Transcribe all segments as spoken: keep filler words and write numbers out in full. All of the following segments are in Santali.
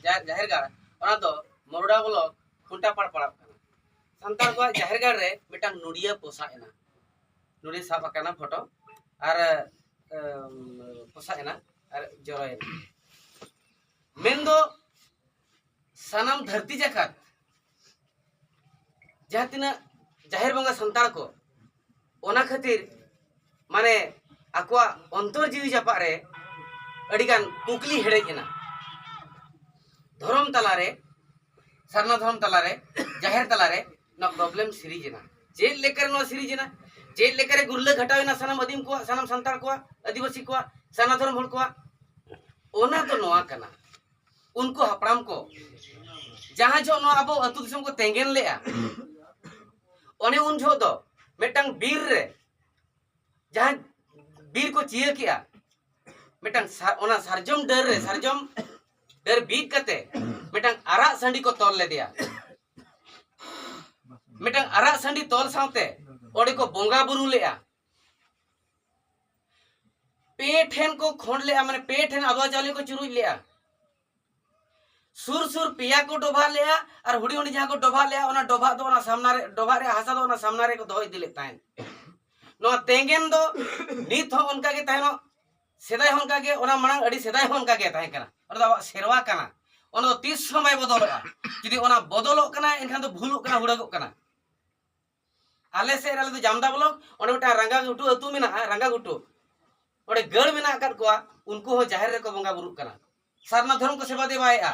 ᱡᱟᱦᱮᱨ, ᱡᱟᱦᱮᱨ ᱜᱟᱲ, ᱚᱱᱟ ᱫᱚ ᱢᱚᱨᱚᱰᱟ ᱵᱞᱚᱠ ᱠᱷᱩᱱᱴᱟ ᱯᱟᱲ ᱯᱟᱲᱟᱜ ᱠᱟᱱᱟ᱾ ᱥᱟᱱᱛᱟᱲ ᱠᱚᱣᱟᱜ ᱡᱟᱦᱮᱨ ᱜᱟᱲ ᱨᱮ ᱢᱤᱫᱴᱟᱝ ᱱᱚᱰᱤᱭᱟᱹ ᱯᱚᱥᱟᱜ ᱮᱱᱟ, ᱱᱚᱰᱤᱭᱟᱹ ᱥᱟᱵ ᱟᱠᱟᱱᱟ ᱯᱷᱳᱴᱳ, ᱟᱨ ᱮᱢ, ᱯᱚᱥᱟᱜ ᱮᱱᱟ ᱟᱨ ᱡᱚᱨᱚᱭᱮᱱᱟ᱾ ᱢᱮᱱᱫᱚ ᱥᱟᱱᱟᱢ ᱫᱷᱟᱹᱨᱛᱤ ᱡᱟᱠᱟᱛ ᱡᱟᱦᱟᱸ ᱛᱤᱱᱟᱹᱜ ᱡᱟᱦᱮᱨ ᱵᱚᱸᱜᱟ ᱥᱟᱱᱛᱟᱲ ᱠᱚ, ᱚᱱᱟ ᱠᱷᱟᱹᱛᱤᱨ ᱢᱟᱱᱮ ᱟᱠᱚᱣᱟᱜ ᱚᱱᱛᱚᱨ ᱡᱤᱣᱤ ᱡᱟᱯᱟᱜ ᱨᱮ ᱟᱹᱰᱤᱜᱟᱱ ᱠᱩᱠᱞᱤ ᱦᱮᱰᱮᱡ ᱮᱱᱟ᱾ ᱫᱷᱚᱨᱚᱢ ᱛᱟᱞᱟᱨᱮ, ᱥᱟᱨᱱᱟ ᱫᱷᱚᱨᱚᱢ ᱛᱟᱞᱟᱨᱮ, ᱡᱟᱦᱮᱨ ᱛᱟᱞᱟᱨᱮ ᱱᱚᱣᱟ ᱯᱨᱚᱵᱞᱮᱢ ᱥᱤᱨᱤᱡᱽ ᱮᱱᱟ᱾ ᱪᱮᱫ ᱞᱮᱠᱟᱨᱮ ᱱᱚᱣᱟ ᱥᱤᱨᱤᱡᱽ ᱮᱱᱟ? ᱪᱮᱫ ᱞᱮᱠᱟᱨᱮ ᱜᱩᱨᱞᱟᱹ ᱜᱷᱟᱴᱟᱣ ᱮᱱᱟ ᱥᱟᱱᱟᱢ ᱟᱹᱫᱤᱢ ᱠᱚᱣᱟᱜ, ᱥᱟᱱᱟᱢ ᱥᱟᱱᱛᱟᱲ ᱠᱚᱣᱟᱜ, ᱟᱹᱫᱤᱵᱟᱹᱥᱤ ᱠᱚᱣᱟᱜ, ᱥᱟᱨᱱᱟ ᱫᱷᱚᱨᱚᱢ ᱦᱚᱲ ᱠᱚᱣᱟᱜ? ᱚᱱᱟ ᱫᱚ ᱱᱚᱣᱟ ᱠᱟᱱᱟ, ᱩᱱᱠᱩ ᱦᱟᱯᱲᱟᱢ ᱠᱚ ᱡᱟᱦᱟᱸ ᱡᱚᱦᱚᱜ ᱱᱚᱣᱟ ᱟᱵᱚ ᱟᱹᱛᱩ ᱫᱤᱥᱚᱢ ᱠᱚ ᱛᱮᱸᱜᱮᱱ ᱞᱮᱜᱼᱟ, ᱚᱱᱮ ᱩᱱ ᱡᱚᱦᱚᱜ ᱫᱚ ᱢᱤᱫᱴᱟᱝ ᱵᱤᱨ ᱨᱮ, ᱡᱟᱦᱟᱸ ᱵᱤᱨ ᱠᱚ ᱪᱤᱭᱟᱹ ᱠᱮᱜᱼᱟ, ᱢᱤᱫᱴᱟᱝ ᱥᱟ-, ᱚᱱᱟ ᱥᱟᱨᱡᱚᱢ ᱰᱟᱹᱨ ᱨᱮ, ᱥᱟᱨᱡᱚᱢ ᱰᱟᱹᱨ ᱵᱤᱫ ᱠᱟᱛᱮ ᱢᱤᱫᱴᱟᱝ ᱟᱨᱟᱜ ᱥᱟᱺᱰᱤ ᱠᱚ ᱛᱚᱞ ᱞᱮᱫᱮᱭᱟ᱾ ᱢᱤᱫᱴᱟᱝ ᱟᱨᱟᱜ ᱥᱟᱺᱰᱤ ᱛᱚᱞ ᱥᱟᱶᱛᱮ ᱚᱸᱰᱮ ᱠᱚ ᱵᱚᱸᱜᱟ ᱵᱩᱨᱩ ᱞᱮᱜᱼᱟ᱾ ᱯᱮ ᱴᱷᱮᱱ ᱠᱚ ᱠᱷᱚᱸᱰ ᱞᱮᱜᱼᱟ, ᱢᱟᱱᱮ ᱯᱮ ᱴᱷᱮᱱ ᱟᱫᱽᱣᱟ ᱪᱟᱣᱞᱮ ᱠᱚ ᱪᱩᱨᱩᱡ ᱞᱮᱜᱼᱟ᱾ ᱥᱩᱨ ᱥᱩᱨ ᱯᱮᱭᱟ ᱠᱚ ᱰᱚᱵᱷᱟᱜ ᱞᱮᱜᱼᱟ, ᱟᱨ ᱦᱩᱰᱤᱧ ᱦᱩᱰᱤᱧ ᱡᱟᱦᱟᱸ ᱠᱚ ᱰᱚᱵᱷᱟᱜ ᱞᱮᱜᱼᱟ, ᱚᱱᱟ ᱰᱚᱵᱷᱟᱜ ᱫᱚ ᱚᱱᱟ ᱥᱟᱢᱱᱟ ᱨᱮ, ᱰᱚᱵᱷᱟᱜ ᱨᱮᱭᱟᱜ ᱦᱟᱥᱟ ᱫᱚ ᱚᱱᱟ ᱥᱟᱢᱱᱟ ᱨᱮᱠᱚ ᱫᱚᱦᱚ ᱤᱫᱤ ᱞᱮᱫ ᱛᱟᱦᱮᱸᱫ᱾ ᱱᱚᱣᱟ ᱛᱮᱸᱜᱮᱱ ᱫᱚ ᱱᱤᱛ ᱦᱚᱸ ᱚᱱᱠᱟ ᱜᱮ ᱛᱟᱦᱮᱱᱚᱜ, ᱥᱮᱫᱟᱭ ᱦᱚᱸ ᱚᱱᱠᱟ ᱜᱮ, ᱚᱱᱟ ᱢᱟᱲᱟᱝ ᱟᱹᱰᱤ ᱥᱮᱫᱟᱭ ᱦᱚᱸ ᱚᱱᱠᱟ ᱜᱮ ᱛᱟᱦᱮᱸ ᱠᱟᱱᱟ᱾ ᱚᱱᱟ ᱫᱚ ᱟᱵᱚᱣᱟᱜ ᱥᱮᱨᱣᱟ ᱠᱟᱱᱟ, ᱚᱱᱟ ᱫᱚ ᱛᱤᱥ ᱦᱚᱸ ᱵᱟᱭ ᱵᱚᱫᱚᱞᱚᱜᱼᱟ᱾ ᱡᱩᱫᱤ ᱚᱱᱟ ᱵᱚᱫᱚᱞᱚᱜ ᱠᱟᱱᱟ, ᱮᱱᱠᱷᱟᱱ ᱫᱚ ᱵᱷᱩᱞᱚᱜ ᱠᱟᱱᱟ, ᱦᱩᱲᱟᱹᱜᱚᱜ ᱠᱟᱱᱟ᱾ ᱟᱞᱮ ᱥᱮᱫ ᱨᱮ, ᱟᱞᱮ ᱫᱚ ᱡᱟᱢᱫᱟ ᱵᱞᱚᱠ, ᱚᱸᱰᱮ ᱢᱤᱫᱴᱟᱝ ᱨᱟᱸᱜᱟ ᱜᱷᱩᱴᱩ ᱟᱹᱛᱩ ᱢᱮᱱᱟᱜᱼᱟ, ᱨᱟᱸᱜᱟ ᱜᱷᱩᱴᱩ᱾ ᱚᱸᱰᱮ ᱜᱟᱹᱲ ᱢᱮᱱᱟᱜ ᱟᱠᱟᱫ ᱠᱚᱣᱟ, ᱩᱱᱠᱩ ᱦᱚᱸ ᱡᱟᱦᱮᱨ ᱨᱮᱠᱚ ᱵᱚᱸᱜᱟ ᱵᱩᱨᱩᱜ ᱠᱟᱱᱟ, ᱥᱟᱨᱱᱟ ᱫᱷᱚᱨᱚᱢ ᱠᱚ ᱥᱮᱵᱟ ᱫᱮᱵᱟᱭᱮᱫᱼᱟ᱾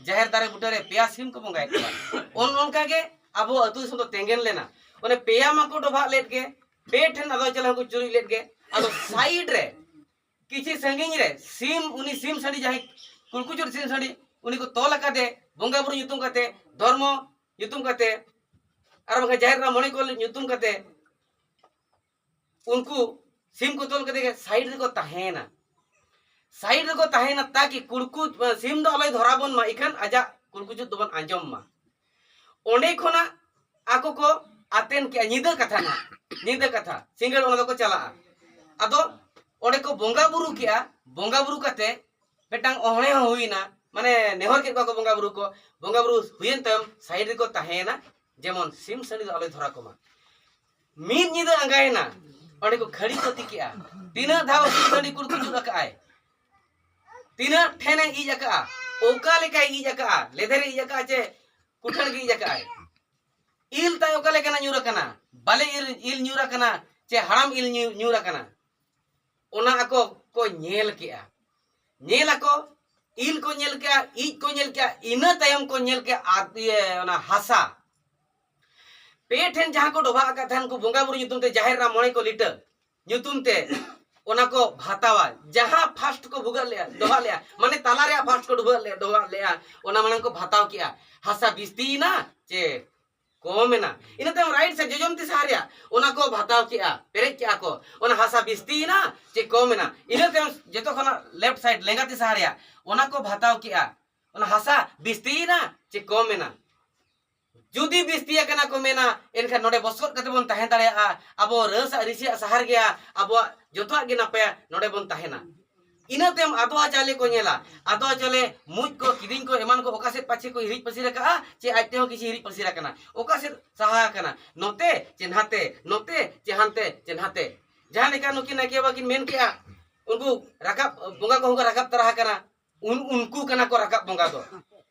ᱡᱟᱦᱮᱨ ᱫᱟᱨᱮ ᱵᱩᱴᱟᱹᱨᱮ ᱯᱮᱭᱟ ᱥᱤᱢ ᱠᱚ ᱵᱚᱸᱜᱟᱭᱮᱫ ᱠᱚᱣᱟ᱾ ᱚᱱ ᱚᱱᱠᱟ ᱜᱮ ᱟᱵᱚ ᱟᱹᱛᱩ ᱫᱤᱥᱚᱢ ᱫᱚ ᱛᱮᱸᱜᱮᱱ ᱞᱮᱱᱟ᱾ ᱚᱱᱮ ᱯᱮᱭᱟ ᱢᱟᱠᱚ ᱰᱚᱵᱷᱟᱜ ᱞᱮᱫ ᱜᱮ, ᱯᱮ ᱴᱷᱮᱱ ᱟᱫᱽᱣᱟ ᱪᱟᱣᱞᱮ ᱦᱚᱸᱠᱚ ᱪᱩᱨᱩᱡ ᱞᱮᱫ ᱜᱮ᱾ ᱟᱫᱚ ᱥᱟᱭᱤᱰ ᱨᱮ, ᱠᱤᱪᱷᱤ ᱥᱟᱺᱜᱤᱧ ᱨᱮ ᱥᱤᱢ, ᱩᱱᱤ ᱥᱤᱢ ᱥᱟᱺᱰᱤ, ᱡᱟᱦᱟᱸᱭ ᱠᱩᱲᱠᱩᱪᱩᱨ ᱥᱤᱢ ᱥᱟᱺᱰᱤ, ᱩᱱᱤ ᱠᱚ ᱛᱚᱞ ᱟᱠᱟᱫᱮ, ᱵᱚᱸᱜᱟ ᱵᱩᱨᱩ ᱧᱩᱛᱩᱢ ᱠᱟᱛᱮ, ᱫᱷᱚᱨᱢᱚ ᱧᱩᱛᱩᱢ ᱠᱟᱛᱮ, ᱟᱨ ᱵᱟᱝᱠᱷᱟᱱ ᱡᱟᱦᱮᱨ ᱨᱮᱱᱟᱜ ᱢᱚᱬᱮ ᱠᱚ ᱧᱩᱛᱩᱢ ᱠᱟᱛᱮ, ᱩᱱᱠᱩ ᱥᱤᱢ ᱠᱚ ᱛᱚᱞ ᱠᱟᱛᱮ ᱜᱮ ᱥᱟᱭᱤᱰ ᱨᱮᱠᱚ ᱛᱟᱦᱮᱸᱭᱮᱱᱟ᱾ ᱥᱟᱭᱤᱰ ᱨᱮᱠᱚ ᱛᱟᱦᱮᱸᱭᱮᱱᱟ, ᱛᱟᱠᱤ ᱠᱩᱲᱠᱩ, ᱥᱤᱢ ᱫᱚ ᱟᱞᱚᱭ ᱫᱷᱚᱨᱟ ᱵᱚᱱ ᱢᱟ, ᱤᱠᱷᱟᱹᱱ ᱟᱡᱟᱜ ᱠᱩᱲᱠᱩᱪᱩᱫ ᱫᱚᱵᱚᱱ ᱟᱸᱡᱚᱢ ᱢᱟ᱾ ᱚᱸᱰᱮ ᱠᱷᱚᱱᱟᱜ ᱟᱠᱚ ᱠᱚ ᱟᱛᱮᱱ ᱠᱮᱜᱼᱟ, ᱧᱤᱫᱟᱹ ᱠᱟᱛᱷᱟ ᱱᱟᱦᱟᱜ, ᱧᱤᱫᱟᱹ ᱠᱟᱛᱷᱟ, ᱥᱤᱸᱜᱟᱹᱲ ᱚᱸᱰᱮ ᱫᱚᱠᱚ ᱪᱟᱞᱟᱜᱼᱟ᱾ ᱟᱫᱚ ᱚᱸᱰᱮ ᱠᱚ ᱵᱚᱸᱜᱟ ᱵᱩᱨᱩ ᱠᱮᱜᱼᱟ, ᱵᱚᱸᱜᱟ ᱵᱩᱨᱩ ᱠᱟᱛᱮ ᱢᱤᱫᱴᱟᱝ ᱚᱦᱲᱮ ᱦᱚᱸ ᱦᱩᱭᱱᱟ, ᱢᱟᱱᱮ ᱱᱮᱦᱚᱨ ᱠᱮᱫ ᱠᱚᱣᱟ ᱠᱚ ᱵᱚᱸᱜᱟ ᱵᱩᱨᱩ ᱠᱚ᱾ ᱵᱚᱸᱜᱟ ᱵᱩᱨᱩ ᱦᱩᱭᱮᱱ ᱛᱟᱭᱚᱢ ᱥᱟᱭᱤᱰ ᱨᱮᱠᱚ ᱛᱟᱦᱮᱸᱭᱮᱱᱟ, ᱡᱮᱢᱚᱱ ᱥᱤᱢ ᱥᱟᱺᱰᱤ ᱫᱚ ᱟᱞᱚᱭ ᱫᱷᱚᱨᱟ ᱠᱚᱢᱟ᱾ ᱢᱤᱫ ᱧᱤᱫᱟᱹ ᱟᱸᱜᱟᱭᱮᱱᱟ, ᱚᱸᱰᱮ ᱠᱚ ᱠᱷᱟᱹᱲᱤ ᱯᱟᱹᱛᱤ ᱠᱮᱜᱼᱟ᱾ ᱛᱤᱱᱟᱹᱜ ᱫᱷᱟᱣ ᱥᱤᱢ ᱥᱟᱺᱰᱤ ᱠᱩᱲᱠᱩᱪᱩᱫ ᱟᱠᱟᱜᱼᱟᱭ, ᱛᱤᱱᱟᱹᱜ ᱴᱷᱮᱱᱮ ᱤᱡ ᱟᱠᱟᱜᱼᱟ, ᱚᱠᱟ ᱞᱮᱠᱟᱭ ᱤᱡ ᱟᱠᱟᱜᱼᱟ, ᱞᱮᱫᱷᱮᱨᱮ ᱤᱡ ᱟᱠᱟᱜᱼᱟ ᱪᱮ ᱠᱩᱴᱷᱟᱹᱲ ᱜᱮ ᱤᱡ ᱟᱠᱟᱜᱼᱟᱭ᱾ ᱤᱞ ᱛᱟᱭ ᱚᱠᱟ ᱞᱮᱠᱟᱱᱟᱜ ᱧᱩᱨ ᱟᱠᱟᱱᱟ, ᱵᱟᱞᱮ ᱤᱞ, ᱤᱞ ᱧᱩᱨ ᱟᱠᱟᱱᱟ ᱪᱮ ᱦᱟᱲᱟᱢ ᱤᱞ ᱧᱩ-, ᱧᱩᱨ ᱟᱠᱟᱱᱟ, ᱚᱱᱟ ᱟᱠᱚ ᱠᱚ ᱧᱮᱞ ᱠᱮᱜᱼᱟ᱾ ᱧᱮᱞ ᱟᱠᱚ, ᱤᱞ ᱠᱚ ᱧᱮᱞ ᱠᱮᱜᱼᱟ, ᱤᱡ ᱠᱚ ᱧᱮᱞ ᱠᱮᱜᱼᱟ, ᱤᱱᱟᱹ ᱛᱟᱭᱚᱢ ᱠᱚ ᱧᱮᱞ ᱠᱮᱜᱼᱟ ᱟᱨ ᱤᱭᱟᱹ ᱚᱱᱟ ᱦᱟᱥᱟ᱾ ᱯᱮ ᱴᱷᱮᱱ ᱡᱟᱦᱟᱸ ᱠᱚ ᱰᱚᱵᱷᱟᱜ ᱟᱠᱟᱫ ᱛᱟᱦᱮᱱ ᱠᱚ ᱵᱚᱸᱜᱟ ᱵᱩᱨᱩ ᱧᱩᱛᱩᱢ ᱛᱮ, ᱡᱟᱦᱮᱨ ᱨᱮ ᱢᱚᱬᱮ ᱠᱚ ᱞᱤᱴᱟᱹ ᱧᱩᱛᱩᱢ ᱛᱮ, ᱚᱱᱟ ᱠᱚ ᱵᱷᱟᱛᱟᱣᱟ᱾ ᱡᱟᱦᱟᱸ ᱯᱷᱟᱥᱴ ᱠᱚ ᱵᱷᱩᱜᱟᱹᱜ ᱞᱮᱜᱼᱟ, ᱰᱚᱵᱷᱟᱜ ᱞᱮᱜᱼᱟ, ᱢᱟᱱᱮ ᱛᱟᱞᱟ ᱨᱮᱭᱟᱜ ᱯᱷᱟᱥᱴ ᱠᱚ ᱰᱩᱵᱟᱹᱜ ᱞᱮᱜᱼᱟ, ᱰᱚᱵᱷᱟᱜ ᱞᱮᱜᱼᱟ, ᱚᱱᱟ ᱢᱟᱲᱟᱝ ᱠᱚ ᱵᱷᱟᱛᱟᱣ ᱠᱮᱜᱼᱟ᱾ ᱦᱟᱥᱟ ᱵᱤᱥᱛᱤᱭᱮᱱᱟ ᱪᱮ ᱠᱚᱢ ᱮᱱᱟ? ᱤᱱᱟᱹ ᱛᱟᱭᱚᱢ ᱨᱟᱭᱤᱴ ᱥᱮ ᱡᱚᱡᱚᱢ ᱛᱤ ᱥᱟᱦᱟ ᱨᱮᱭᱟᱜ ᱚᱱᱟ ᱠᱚ ᱵᱷᱟᱛᱟᱣ ᱠᱮᱜᱼᱟ, ᱯᱮᱨᱮᱡ ᱠᱮᱜᱼᱟ ᱠᱚ, ᱚᱱᱟ ᱦᱟᱥᱟ ᱵᱤᱥᱛᱤᱭᱮᱱᱟ ᱪᱮ ᱠᱚᱢ ᱮᱱᱟ? ᱤᱱᱟᱹ ᱛᱟᱭᱚᱢ ᱡᱚᱛᱚ ᱠᱷᱚᱱᱟᱜ ᱞᱮᱯᱷᱴ ᱥᱟᱭᱤᱰ ᱞᱮᱸᱜᱟ ᱛᱤ ᱥᱟᱦᱟ ᱨᱮᱭᱟᱜ ᱚᱱᱟ ᱠᱚ ᱵᱷᱟᱛᱟᱣ ᱠᱮᱜᱼᱟ, ᱚᱱᱟ ᱦᱟᱥᱟ ᱵᱤᱥᱛᱤᱭᱮᱱᱟ ᱪᱮ ᱠᱚᱢ ᱮᱱᱟ? ᱡᱩᱫᱤ ᱵᱤᱥᱛᱤ ᱟᱠᱟᱱᱟ ᱠᱚ ᱢᱮᱱᱟ, ᱮᱱᱠᱷᱟᱱ ᱱᱚᱰᱮ ᱵᱚᱥᱚᱛ ᱠᱟᱛᱮ ᱵᱚᱱ ᱛᱟᱦᱮᱸ ᱫᱟᱲᱮᱭᱟᱜᱼᱟ᱾ ᱟᱵᱚ ᱨᱟᱹᱥ ᱟᱜ ᱨᱤᱥᱤᱭᱟᱜ ᱥᱟᱦᱟᱨ ᱜᱮᱭᱟ, ᱟᱵᱚᱣᱟᱜ ᱡᱚᱛᱚᱣᱟᱜ ᱜᱮ ᱱᱟᱯᱟᱭᱟ, ᱱᱚᱰᱮ ᱵᱚᱱ ᱛᱟᱦᱮᱱᱟ᱾ ᱤᱱᱟᱹ ᱛᱟᱭᱚᱢ ᱟᱫᱣᱟ ᱪᱟᱣᱞᱮ ᱠᱚ ᱧᱮᱞᱟ, ᱟᱫᱣᱟ ᱪᱟᱣᱞᱮ ᱢᱩᱡ ᱠᱚ, ᱠᱤᱫᱤᱧ ᱠᱚ, ᱮᱢᱟᱱ ᱠᱚ ᱚᱠᱟ ᱥᱮᱫ ᱯᱟᱪᱷᱮ ᱠᱚ ᱦᱤᱨᱤᱡ ᱯᱟᱹᱥᱤᱨ ᱟᱠᱟᱜᱼᱟ ᱪᱮ ᱟᱡ ᱛᱮᱦᱚᱸ ᱠᱤᱪᱷᱤ ᱦᱤᱨᱤᱡ ᱯᱟᱹᱥᱤᱨ ᱟᱠᱟᱱᱟ, ᱚᱠᱟ ᱥᱮᱫ ᱥᱟᱦᱟ ᱟᱠᱟᱱᱟ, ᱱᱚᱛᱮ ᱪᱮ ᱱᱟᱛᱮ, ᱱᱚᱛᱮ ᱪᱮ ᱦᱟᱱᱛᱮ ᱪᱮ ᱱᱟᱛᱮ᱾ ᱡᱟᱦᱟᱸ ᱞᱮᱠᱟ ᱱᱩᱠᱤᱱ ᱱᱟᱭᱠᱮ ᱵᱟᱵᱟ ᱠᱤᱱ ᱢᱮᱱ ᱠᱮᱜᱼᱟ, ᱩᱱᱠᱩ ᱨᱟᱠᱟᱵ, ᱵᱚᱸᱜᱟ ᱠᱚᱦᱚᱸ ᱠᱚ ᱨᱟᱠᱟᱵ ᱛᱚᱨᱟ ᱟᱠᱟᱱᱟ, ᱩᱱ-, ᱩᱱᱠᱩ ᱠᱟᱱᱟ ᱠᱚ ᱨᱟᱠᱟᱵ ᱵᱚᱸᱜᱟ ᱫᱚ᱾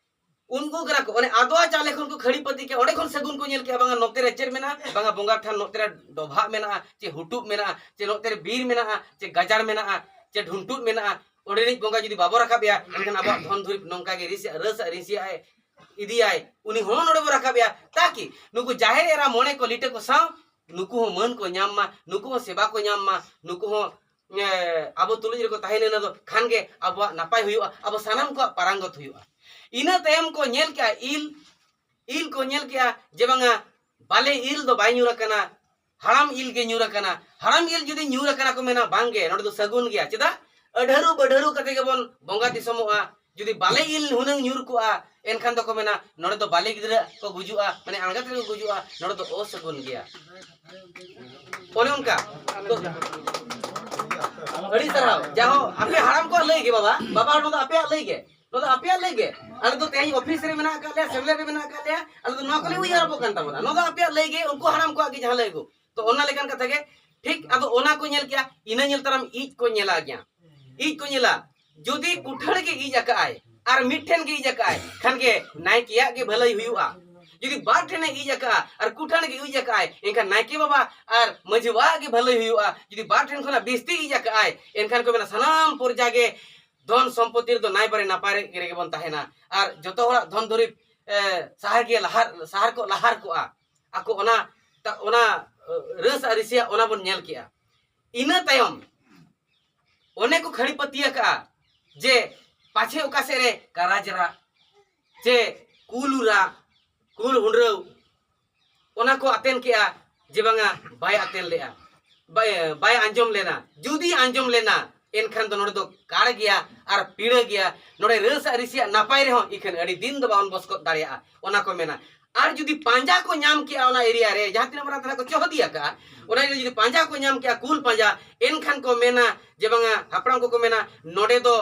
ᱩᱱᱠᱩ ᱠᱟᱱᱟ ᱠᱚ, ᱚᱱᱮ ᱟᱫᱣᱟ ᱪᱟᱣᱞᱮ ᱠᱷᱚᱱ ᱠᱚ ᱠᱷᱟᱹᱲᱤ ᱯᱟᱹᱛᱤ ᱠᱮᱜᱼᱟ, ᱚᱸᱰᱮ ᱠᱷᱚᱱ ᱥᱟᱹᱜᱩᱱ ᱠᱚ ᱧᱮᱞ ᱠᱮᱜᱼᱟ, ᱵᱟᱝᱟ ᱱᱚᱛᱮ ᱨᱮ ᱪᱮᱫ ᱢᱮᱱᱟᱜᱼᱟ, ᱵᱟᱝᱟ ᱵᱚᱸᱜᱟ ᱛᱷᱟᱱ ᱱᱚᱛᱮ ᱨᱮ ᱰᱚᱵᱷᱟᱜ ᱢᱮᱱᱟᱜᱼᱟ, ᱪᱮ ᱦᱩᱴᱩᱵ ᱢᱮᱱᱟᱜᱼᱟ, ᱪᱮ ᱱᱚᱛᱮ ᱨᱮ ᱵᱤᱨ ᱢᱮᱱᱟᱜᱼᱟ, ᱪᱮ ᱜᱟᱡᱟᱲ ᱢᱮᱱᱟᱜᱼᱟ, ᱪᱮ ᱰᱷᱩᱱᱴᱩᱫ ᱢᱮᱱᱟᱜᱼᱟ, ᱚᱸᱰᱮᱱᱤᱡ ᱵᱚᱸᱜᱟ ᱡᱩᱫᱤ ᱵᱟᱵᱚ ᱨᱟᱠᱟᱵᱮᱭᱟ, ᱮᱱᱠᱷᱟᱱ ᱟᱵᱚᱣᱟᱜ ᱫᱷᱚᱱ ᱫᱩᱨᱤᱵᱽ ᱱᱚᱝᱠᱟ ᱜᱮ ᱨᱤᱥᱤᱭᱟᱜ, ᱨᱟᱹᱥ ᱟᱜ ᱨᱤᱥᱤᱭᱟᱜ ᱮ ᱤᱫᱤᱭᱟᱭ, ᱩᱱᱤ ᱦᱚᱸ ᱱᱚᱰᱮ ᱵᱚ ᱨᱟᱠᱟᱵᱮᱭᱟ, ᱛᱟᱠᱤ ᱱᱩᱠᱩ ᱡᱟᱦᱮᱨ ᱮᱨᱟ ᱢᱚᱬᱮ ᱠᱚ ᱞᱤᱴᱟᱹ ᱠᱚ ᱥᱟᱶ ᱱᱩᱠᱩ ᱦᱚᱸ ᱢᱟᱹᱱ ᱠᱚ ᱧᱟᱢ ᱢᱟ, ᱱᱩᱠᱩ ᱦᱚᱸ ᱥᱮᱵᱟ ᱠᱚ ᱧᱟᱢ ᱢᱟ, ᱱᱩᱠᱩ ᱦᱚᱸ, ᱮ, ᱟᱵᱚ ᱛᱩᱞᱩᱡ ᱨᱮᱠᱚ ᱛᱟᱦᱮᱸ ᱞᱮᱱᱟ ᱫᱚ ᱠᱷᱟᱱ ᱜᱮ ᱟᱵᱚᱣᱟᱜ ᱱᱟᱯᱟᱭ ᱦᱩᱭᱩᱜᱼᱟ, ᱟᱵᱚ ᱥᱟᱱᱟᱢ ᱠᱚᱣᱟᱜ ᱯᱟᱨᱟᱝᱜᱚᱛ ᱦᱩᱭᱩᱜᱼᱟ᱾ ᱤᱱᱟᱹ ᱛᱟᱭᱚᱢ ᱠᱚ ᱧᱮᱞ ᱠᱮᱜᱼᱟ ᱤᱞ, ᱤᱞ ᱠᱚ ᱧᱮᱞ ᱠᱮᱜᱼᱟ ᱡᱮ ᱵᱟᱝᱟ ᱵᱟᱞᱮ ᱤᱞ ᱫᱚ ᱵᱟᱭ ᱧᱩᱨ ᱟᱠᱟᱱᱟ, ᱦᱟᱲᱟᱢ ᱤᱞ ᱜᱮ ᱧᱩᱨ ᱟᱠᱟᱱᱟ᱾ ᱦᱟᱲᱟᱢ ᱤᱞ ᱡᱩᱫᱤ ᱧᱩᱨ ᱟᱠᱟᱱᱟ ᱠᱚ ᱢᱮᱱᱟ ᱵᱟᱝᱜᱮ, ᱱᱚᱰᱮ ᱫᱚ ᱥᱟᱹᱜᱩᱱ ᱜᱮᱭᱟ᱾ ᱪᱮᱫᱟᱜ? ᱟᱹᱰᱷᱟᱹᱨᱩ ᱵᱟᱹᱰᱷᱟᱹᱨᱩ ᱠᱟᱛᱮ ᱜᱮᱵᱚᱱ ᱵᱚᱸᱜᱟ ᱫᱤᱥᱚᱢᱚᱜᱼᱟ᱾ ᱡᱩᱫᱤ ᱵᱟᱞᱮ ᱤᱞ ᱦᱩᱱᱟᱹᱝ ᱧᱩᱨ ᱠᱚᱜᱼᱟ, ᱮᱱᱠᱷᱟᱱ ᱫᱚᱠᱚ ᱢᱮᱱᱟ ᱱᱚᱰᱮ ᱫᱚ ᱵᱟᱞᱮ ᱜᱤᱫᱽᱨᱟᱹ ᱠᱚ ᱜᱩᱡᱩᱜᱼᱟ, ᱢᱟᱱᱮ ᱟᱬᱜᱟᱛ ᱨᱮᱠᱚ ᱜᱩᱡᱩᱜᱼᱟ, ᱱᱚᱰᱮ ᱫᱚ ᱚᱥᱟᱹᱜᱩᱱ ᱜᱮᱭᱟ᱾ ᱚᱱᱮ ᱚᱱᱠᱟ᱾ ᱛᱚ, ᱟᱹᱰᱤ ᱥᱟᱨᱦᱟᱣ᱾ ᱡᱟᱦᱳ, ᱟᱯᱮ ᱦᱟᱲᱟᱢ ᱠᱚᱣᱟᱜ ᱞᱟᱹᱭ ᱜᱮ ᱵᱟᱵᱟ, ᱵᱟᱵᱟ ᱦᱚᱲ ᱫᱚ ᱟᱯᱮᱭᱟᱜ ᱞᱟᱹᱭ ᱜᱮ᱾ ᱱᱚᱣᱟ ᱫᱚ ᱟᱯᱮᱭᱟᱜ ᱞᱟᱹᱭ ᱜᱮ᱾ ᱟᱞᱮ ᱫᱚ ᱛᱮᱦᱮᱧ ᱚᱯᱷᱤᱥ ᱨᱮ ᱢᱮᱱᱟᱜ ᱟᱠᱟᱫ ᱞᱮᱭᱟ, ᱥᱮᱢᱞᱮᱫ ᱨᱮ ᱢᱮᱱᱟᱜ ᱟᱠᱟᱫ ᱞᱮᱭᱟ, ᱟᱞᱮ ᱫᱚ ᱱᱚᱣᱟ ᱠᱚᱞᱮ ᱩᱭᱦᱟᱹᱨ ᱟᱵᱚ ᱠᱟᱱ ᱛᱟᱵᱚᱱᱟ᱾ ᱱᱚᱣᱟ ᱫᱚ ᱟᱯᱮᱭᱟᱜ ᱞᱟᱹᱭ ᱜᱮ, ᱩᱱᱠᱩ ᱦᱟᱲᱟᱢ ᱠᱚᱣᱟᱜ ᱜᱮ ᱡᱟᱦᱟᱸ ᱞᱟᱹᱭ ᱠᱚ᱾ ᱛᱚ ᱚᱱᱟ ᱞᱮᱠᱟᱱ ᱠᱟᱛᱷᱟ ᱜᱮ ᱴᱷᱤᱠ᱾ ᱟᱫᱚ ᱚᱱᱟ ᱠᱚ ᱧᱮᱞ ᱠᱮᱜᱼᱟ, ᱤᱱᱟᱹ ᱧᱮᱞ ᱛᱟᱭᱚᱢ ᱤᱡ ᱠᱚ ᱧᱮᱞᱟ ᱜᱮᱭᱟ᱾ ᱤᱡ ᱠᱚ ᱧᱮᱞᱟ, ᱡᱩᱫᱤ ᱠᱩᱴᱷᱟᱹᱲ ᱜᱮ ᱤᱡ ᱟᱠᱟᱜᱼᱟᱭ ᱟᱨ ᱢᱤᱫ ᱴᱷᱮᱱ ᱜᱮ ᱤᱡ ᱟᱠᱟᱜᱼᱟᱭ, ᱠᱷᱟᱱ ᱜᱮ ᱱᱟᱭᱠᱮᱭᱟᱜ ᱜᱮ ᱵᱷᱟᱹᱞᱟᱹᱭ ᱦᱩᱭᱩᱜᱼᱟ᱾ ᱡᱩᱫᱤ ᱵᱟᱨ ᱴᱷᱮᱱᱮ ᱤᱡ ᱟᱠᱟᱜᱼᱟ ᱟᱨ ᱠᱩᱴᱷᱟᱹᱲ ᱜᱮ ᱤᱡ ᱟᱠᱟᱜᱼᱟᱭ, ᱮᱱᱠᱷᱟᱱ ᱱᱟᱭᱠᱮ ᱵᱟᱵᱟ ᱟᱨ ᱢᱟᱹᱡᱷᱤ ᱵᱟᱵᱟᱣᱟᱜ ᱜᱮ ᱵᱷᱟᱹᱞᱟᱹᱭ ᱦᱩᱭᱩᱜᱼᱟ᱾ ᱡᱩᱫᱤ ᱵᱟᱨ ᱴᱷᱮᱱ ᱠᱷᱚᱱᱟᱜ ᱵᱤᱥᱛᱤ ᱤᱡ ᱟᱠᱟᱜᱼᱟᱭ, ᱮᱱᱠᱷᱟᱱ ᱠᱚ ᱢᱮᱱᱟ ᱥᱟᱱᱟᱢ ᱯᱚᱨᱡᱟ ᱜᱮ ᱫᱷᱚᱱ ᱥᱚᱢᱯᱚᱛᱤ ᱨᱮᱫᱚ ᱱᱟᱭᱵᱟᱨᱮ ᱱᱟᱯᱟᱭ ᱨᱮ ᱜᱮ ᱵᱚᱱ ᱛᱟᱦᱮᱱᱟ᱾ ᱟᱨ ᱡᱚᱛᱚ ᱦᱚᱲᱟᱜ ᱫᱷᱚᱱ ᱫᱩᱨᱤᱵᱽ, ᱮ, ᱥᱟᱦᱟᱨ ᱜᱮ ᱞᱟᱦᱟᱨ, ᱥᱟᱦᱟᱨ ᱠᱚ ᱞᱟᱦᱟᱨ ᱠᱚᱜᱼᱟ᱾ ᱟᱠᱚ ᱚᱱᱟ, ᱚᱱᱟ, ᱮ, ᱨᱟᱹᱥ ᱟᱨ ᱨᱤᱥᱤᱭᱟᱜ ᱚᱱᱟ ᱵᱚᱱ ᱧᱮᱞ ᱠᱮᱜᱼᱟ᱾ ᱤᱱᱟᱹ ᱛᱟᱭᱚᱢ ᱚᱱᱮ ᱠᱚ ᱠᱷᱟᱹᱲᱤ ᱯᱟᱹᱛᱤᱭᱟᱹ ᱠᱟᱜᱼᱟ ᱡᱮ ᱯᱟᱪᱷᱮ ᱚᱠᱟ ᱥᱮᱫ ᱨᱮ ᱠᱟᱨᱟᱡᱽ ᱨᱟᱜ ᱪᱮ ᱠᱩᱞᱩ ᱨᱟᱜ, ᱠᱩᱞ ᱦᱩᱸᱰᱨᱟᱹᱣ, ᱚᱱᱟ ᱠᱚ ᱟᱛᱮᱱ ᱠᱮᱜᱼᱟ ᱡᱮ ᱵᱟᱝᱟ ᱵᱟᱭ ᱟᱛᱮᱱ ᱞᱮᱜᱼᱟ, ᱵᱟᱭ, ᱵᱟᱭ ᱟᱸᱡᱚᱢ ᱞᱮᱱᱟ᱾ ᱡᱩᱫᱤ ᱟᱸᱡᱚᱢ ᱞᱮᱱᱟ, ᱮᱱᱠᱷᱟᱱ ᱫᱚ ᱱᱚᱰᱮ ᱫᱚ ᱠᱟᱲ ᱜᱮᱭᱟ ᱟᱨ ᱯᱤᱲᱟᱹ ᱜᱮᱭᱟ᱾ ᱱᱚᱰᱮ ᱨᱟᱹᱥ ᱟᱨ ᱨᱤᱥᱤᱭᱟᱜ ᱱᱟᱯᱟᱭ ᱨᱮᱦᱚᱸ ᱤᱠᱷᱟᱹᱱ ᱟᱹᱰᱤ ᱫᱤᱱ ᱫᱚ ᱵᱟᱵᱚᱱ ᱵᱚᱥᱠᱚᱫ ᱫᱟᱲᱮᱭᱟᱜᱼᱟ, ᱚᱱᱟ ᱠᱚ ᱢᱮᱱᱟ᱾ ᱟᱨ ᱡᱩᱫᱤ ᱯᱟᱸᱡᱟ ᱠᱚ ᱧᱟᱢ ᱠᱮᱜᱼᱟ ᱚᱱᱟ ᱮᱨᱤᱭᱟ ᱨᱮ, ᱡᱟᱦᱟᱸ ᱛᱤᱱᱟᱹᱜ ᱢᱟᱨᱟᱝ ᱛᱷᱟᱱᱟ ᱠᱚ ᱪᱚᱦᱚᱫᱤ ᱟᱠᱟᱜᱼᱟ, ᱚᱱᱟ ᱨᱮ ᱡᱩᱫᱤ ᱯᱟᱸᱡᱟ ᱠᱚ ᱧᱟᱢ ᱠᱮᱜᱼᱟ, ᱠᱩᱞ ᱯᱟᱸᱡᱟ, ᱮᱱᱠᱷᱟᱱ ᱠᱚ ᱢᱮᱱᱟ ᱡᱮ ᱵᱟᱝᱟ, ᱦᱟᱯᱲᱟᱢ ᱠᱚᱠᱚ ᱢᱮᱱᱟ, ᱱᱚᱰᱮ ᱫᱚ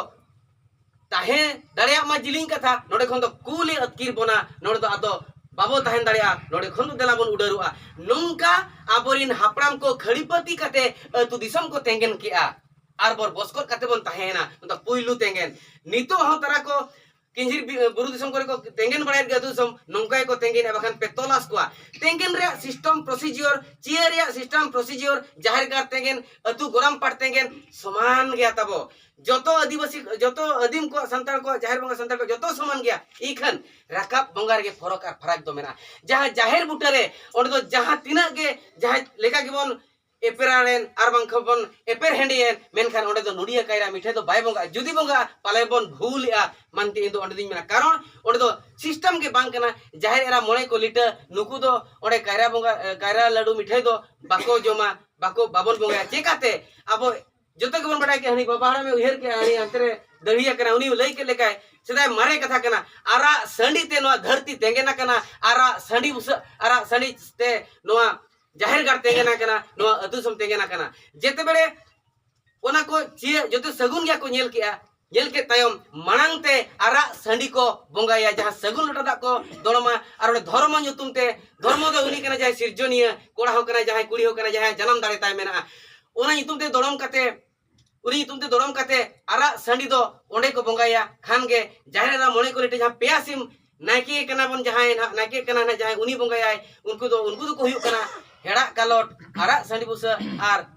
ᱛᱟᱦᱮᱸ ᱫᱟᱲᱮᱭᱟᱜ ᱢᱟ ᱡᱤᱞᱤᱧ ᱠᱟᱛᱷᱟ, ᱱᱚᱰᱮ ᱠᱷᱚᱱ ᱫᱚ ᱠᱩᱞᱮ ᱟᱹᱛᱠᱤᱨ ᱵᱚᱱᱟ, ᱱᱚᱰᱮ ᱫᱚ ᱟᱫᱚ ᱵᱟᱵᱚ ᱛᱟᱦᱮᱸ ᱫᱟᱲᱮᱭᱟᱜᱼᱟ, ᱱᱚᱰᱮ ᱠᱷᱚᱱ ᱫᱚ ᱫᱮᱞᱟ ᱵᱚᱱ ᱩᱰᱟᱹᱨᱚᱜᱼᱟ᱾ ᱱᱚᱝᱠᱟ ᱟᱵᱚᱨᱤᱱ ᱦᱟᱯᱲᱟᱢ ᱠᱚ ᱠᱷᱟᱹᱲᱤᱯᱟᱹᱛᱤ ᱠᱟᱛᱮ ᱟᱹᱛᱩ ᱫᱤᱥᱚᱢ ᱠᱚ ᱛᱮᱸᱜᱮᱱ ᱠᱮᱜᱼᱟ ᱟᱨ ᱵᱚᱨ ᱵᱚᱥᱠᱚᱫ ᱠᱟᱛᱮ ᱵᱚᱱ ᱛᱟᱦᱮᱸᱭᱮᱱᱟ᱾ ᱱᱚᱣᱟ ᱫᱚ ᱯᱩᱭᱞᱩ ᱛᱮᱸᱜᱮᱱ᱾ ᱱᱤᱛᱚᱜ ᱦᱚᱸ ᱛᱟᱨᱟ ᱠᱚ ᱠᱤᱧᱡᱤᱨ ᱵᱤ-, ᱵᱩᱨᱩ ᱫᱤᱥᱚᱢ ᱠᱚᱨᱮ ᱠᱚ ᱛᱮᱸᱜᱮᱱ ᱵᱟᱲᱟᱭᱮᱫ ᱜᱮᱭᱟ, ᱟᱹᱛᱩ ᱫᱤᱥᱚᱢ ᱱᱚᱝᱠᱟ ᱜᱮᱠᱚ ᱛᱮᱸᱜᱮᱱᱟ, ᱵᱟᱠᱷᱟᱱ ᱯᱮ ᱛᱚᱞᱟᱥ ᱠᱚᱣᱟ᱾ ᱛᱮᱸᱜᱮᱱ ᱨᱮᱭᱟᱜ ᱥᱤᱥᱴᱮᱢ ᱯᱨᱚᱥᱤᱡᱤᱭᱚᱨ, ᱪᱤᱭᱟᱹ ᱨᱮᱭᱟᱜ ᱥᱤᱥᱴᱮᱢ ᱯᱨᱚᱥᱤᱡᱤᱭᱚᱨ, ᱡᱟᱦᱮᱨ ᱜᱟᱲ ᱛᱮᱸᱜᱮᱱ, ᱟᱹᱛᱩ ᱜᱚᱨᱟᱢ ᱯᱟᱴ ᱛᱮᱸᱜᱮᱱ ᱥᱚᱢᱟᱱ ᱜᱮᱭᱟ ᱛᱟᱵᱚ᱾ ᱡᱚᱛᱚ ᱟᱹᱫᱤᱵᱟᱹᱥᱤ, ᱡᱚᱛᱚ ᱟᱹᱫᱤᱢ ᱠᱚᱣᱟᱜ, ᱥᱟᱱᱛᱟᱲ ᱠᱚᱣᱟᱜ ᱡᱟᱦᱮᱨ ᱵᱚᱸᱜᱟ ᱥᱟᱱᱛᱟᱲ ᱠᱚᱣᱟᱜ ᱡᱚᱛᱚ ᱥᱚᱢᱟᱱ ᱜᱮᱭᱟ, ᱤᱠᱷᱟᱹᱱ ᱨᱟᱠᱟᱵ ᱵᱚᱸᱜᱟ ᱨᱮᱜᱮ ᱯᱷᱚᱨᱚᱠ ᱟᱨ ᱯᱷᱟᱨᱟᱠ ᱫᱚ ᱢᱮᱱᱟᱜᱼᱟ᱾ ᱡᱟᱦᱟᱸ ᱡᱟᱦᱮᱨ ᱵᱩᱴᱟᱹᱨᱮ, ᱚᱸᱰᱮ ᱫᱚ ᱡᱟᱦᱟᱸ ᱛᱤᱱᱟᱹᱜ ᱜᱮ ᱡᱟᱦᱟᱸ ᱞᱮᱠᱟ ᱜᱮᱵᱚᱱ ᱮᱯᱮᱨᱟᱲᱮᱱ ᱟᱨ ᱵᱟᱝᱠᱷᱟᱱ ᱵᱚᱱ ᱮᱯᱮᱨ ᱦᱮᱸᱰᱮᱭᱮᱱ, ᱢᱮᱱᱠᱷᱟᱱ ᱚᱸᱰᱮ ᱫᱚ ᱱᱚᱰᱤᱭᱟᱹ ᱠᱟᱭᱨᱟ ᱢᱤᱴᱷᱟᱹᱭ ᱫᱚ ᱵᱟᱭ ᱵᱚᱸᱜᱟᱜᱼᱟ᱾ ᱡᱩᱫᱤ ᱵᱚᱸᱜᱟᱜᱼᱟ, ᱯᱟᱞᱮ ᱵᱚᱱ ᱵᱷᱩᱞᱮᱜᱼᱟ ᱢᱟᱱᱛᱮ ᱤᱧ ᱫᱚ ᱚᱸᱰᱮ ᱫᱚᱧ ᱢᱮᱱᱟ᱾ ᱠᱟᱨᱚᱱ ᱚᱸᱰᱮ ᱫᱚ ᱥᱤᱥᱴᱮᱢ ᱜᱮ ᱵᱟᱝ ᱠᱟᱱᱟ᱾ ᱡᱟᱦᱮᱨ ᱮᱨᱟ ᱢᱚᱬᱮ ᱠᱚ ᱞᱤᱴᱟᱹ, ᱱᱩᱠᱩ ᱫᱚ ᱚᱸᱰᱮ ᱠᱟᱭᱨᱟ ᱵᱚᱸᱜᱟ, ᱮ, ᱠᱟᱭᱨᱟ ᱞᱟᱹᱰᱩ ᱢᱤᱴᱷᱟᱹᱭ ᱫᱚ ᱵᱟᱠᱚ ᱡᱚᱢᱟ, ᱵᱟᱠᱚ, ᱵᱟᱵᱚᱱ ᱵᱚᱸᱜᱟᱭᱟ᱾ ᱪᱮᱠᱟᱛᱮ? ᱟᱵᱚ ᱡᱚᱛᱚ ᱜᱮᱵᱚᱱ ᱵᱟᱲᱟᱭ ᱠᱮᱜᱼᱟ, ᱦᱟᱹᱱᱤ ᱵᱟᱵᱟ ᱦᱟᱲᱟᱢᱮ ᱩᱭᱦᱟᱹᱨ ᱠᱮᱜᱼᱟ, ᱦᱟᱹᱱᱤ ᱦᱟᱱᱛᱮ ᱨᱮ ᱫᱟᱹᱲᱦᱤᱭᱟ ᱠᱟᱱᱟ, ᱩᱱᱤ ᱞᱟᱹᱭ ᱠᱮᱫ ᱞᱮᱠᱟᱭ, ᱥᱮᱫᱟᱭ ᱢᱟᱨᱮ ᱠᱟᱛᱷᱟ ᱠᱟᱱᱟ, ᱟᱨᱟᱜ ᱥᱟᱺᱰᱤ ᱛᱮ ᱱᱚᱣᱟ ᱫᱷᱟᱹᱨᱛᱤ ᱛᱮᱸᱜᱮᱱ ᱟᱠᱟᱱᱟ, ᱟᱨᱟᱜ ᱥᱟᱺᱰᱤ ᱵᱩᱥᱟᱹᱜ, ᱟᱨᱟᱜ ᱥᱟᱺᱰᱤ ᱛᱮ ᱱᱚᱣᱟ ᱡᱟᱦᱮᱨ ᱜᱟᱲ ᱛᱮᱸᱜᱮᱱ ᱟᱠᱟᱱᱟ, ᱱᱚᱣᱟ ᱟᱹᱛᱩ ᱫᱤᱥᱚᱢ ᱛᱮᱸᱜᱮᱱ ᱟᱠᱟᱱᱟ᱾ ᱡᱮᱛᱮ ᱵᱮᱲᱮ ᱚᱱᱟ ᱠᱚ ᱪᱮᱫ ᱡᱚᱛᱚ ᱥᱟᱹᱜᱩᱱ ᱜᱮᱭᱟ ᱠᱚ ᱧᱮᱞ ᱠᱮᱜᱼᱟ, ᱧᱮᱞ ᱠᱮᱫ ᱛᱟᱭᱚᱢ ᱢᱟᱲᱟᱝ ᱛᱮ ᱟᱨᱟᱜ ᱥᱟᱺᱰᱤ ᱠᱚ ᱵᱚᱸᱜᱟᱭᱟ, ᱡᱟᱦᱟᱸ ᱥᱟᱹᱜᱩᱱ ᱞᱚᱴᱟ ᱫᱟᱜ ᱠᱚ ᱫᱚᱲᱚᱢᱟ᱾ ᱟᱨ ᱚᱸᱰᱮ ᱫᱷᱚᱨᱢᱚ ᱧᱩᱛᱩᱢ ᱛᱮ, ᱫᱷᱚᱨᱢᱚ ᱫᱚ ᱩᱱᱤ ᱠᱟᱱᱟ ᱡᱟᱦᱟᱸᱭ ᱥᱤᱨᱡᱚᱱᱤᱭᱟᱹ, ᱠᱚᱲᱟ ᱦᱚᱸ ᱠᱟᱱᱟᱭ, ᱡᱟᱦᱟᱸᱭ ᱠᱩᱲᱤ ᱦᱚᱸ ᱠᱟᱱᱟᱭ, ᱡᱟᱦᱟᱸᱭ ᱡᱟᱱᱟᱢ ᱫᱟᱲᱮ ᱛᱟᱭ ᱢᱮᱱᱟᱜᱼᱟ᱾ ᱚᱱᱟ ᱧᱩᱛᱩᱢ ᱛᱮ ᱫᱚᱲᱚᱢ ᱠᱟᱛᱮ, ᱩᱱᱤ ᱧᱩᱛᱩᱢ ᱛᱮ ᱫᱚᱲᱚᱢ ᱠᱟᱛᱮ ᱟᱨᱟᱜ ᱥᱟᱺᱰᱤ ᱫᱚ ᱚᱸᱰᱮ ᱠᱚ ᱵᱚᱸᱜᱟᱭᱟ᱾ ᱠᱷᱟᱱ ᱜᱮ ᱡᱟᱦᱮᱨ ᱮᱨᱟ ᱢᱚᱬᱮ ᱠᱚ ᱞᱤᱴᱟᱹ, ᱡᱟᱦᱟᱸ ᱯᱮᱭᱟ ᱥᱤᱢ ᱱᱟᱭᱠᱮ ᱠᱟᱱᱟ ᱵᱚᱱ, ᱡᱟᱦᱟᱸᱭ ᱱᱟᱦᱟᱜ ᱱᱟᱭᱠᱮ ᱠᱟᱱᱟ ᱱᱟᱦᱟᱜ, ᱡᱟᱦᱟᱸᱭ ᱩᱱᱤ ᱵᱚᱸᱜᱟᱭᱟᱭ, ᱩᱱᱠᱩ ᱫᱚ, ᱩᱱᱠᱩ ᱫᱚᱠᱚ ᱦᱩᱭᱩᱜ ᱠᱟᱱᱟ ᱦᱮᱲᱟᱜ ᱠᱟᱞᱚᱴ, ᱟᱨᱟᱜ ᱥᱟᱺᱰᱤ ᱵᱩᱥᱟᱹᱜ ᱟᱨ,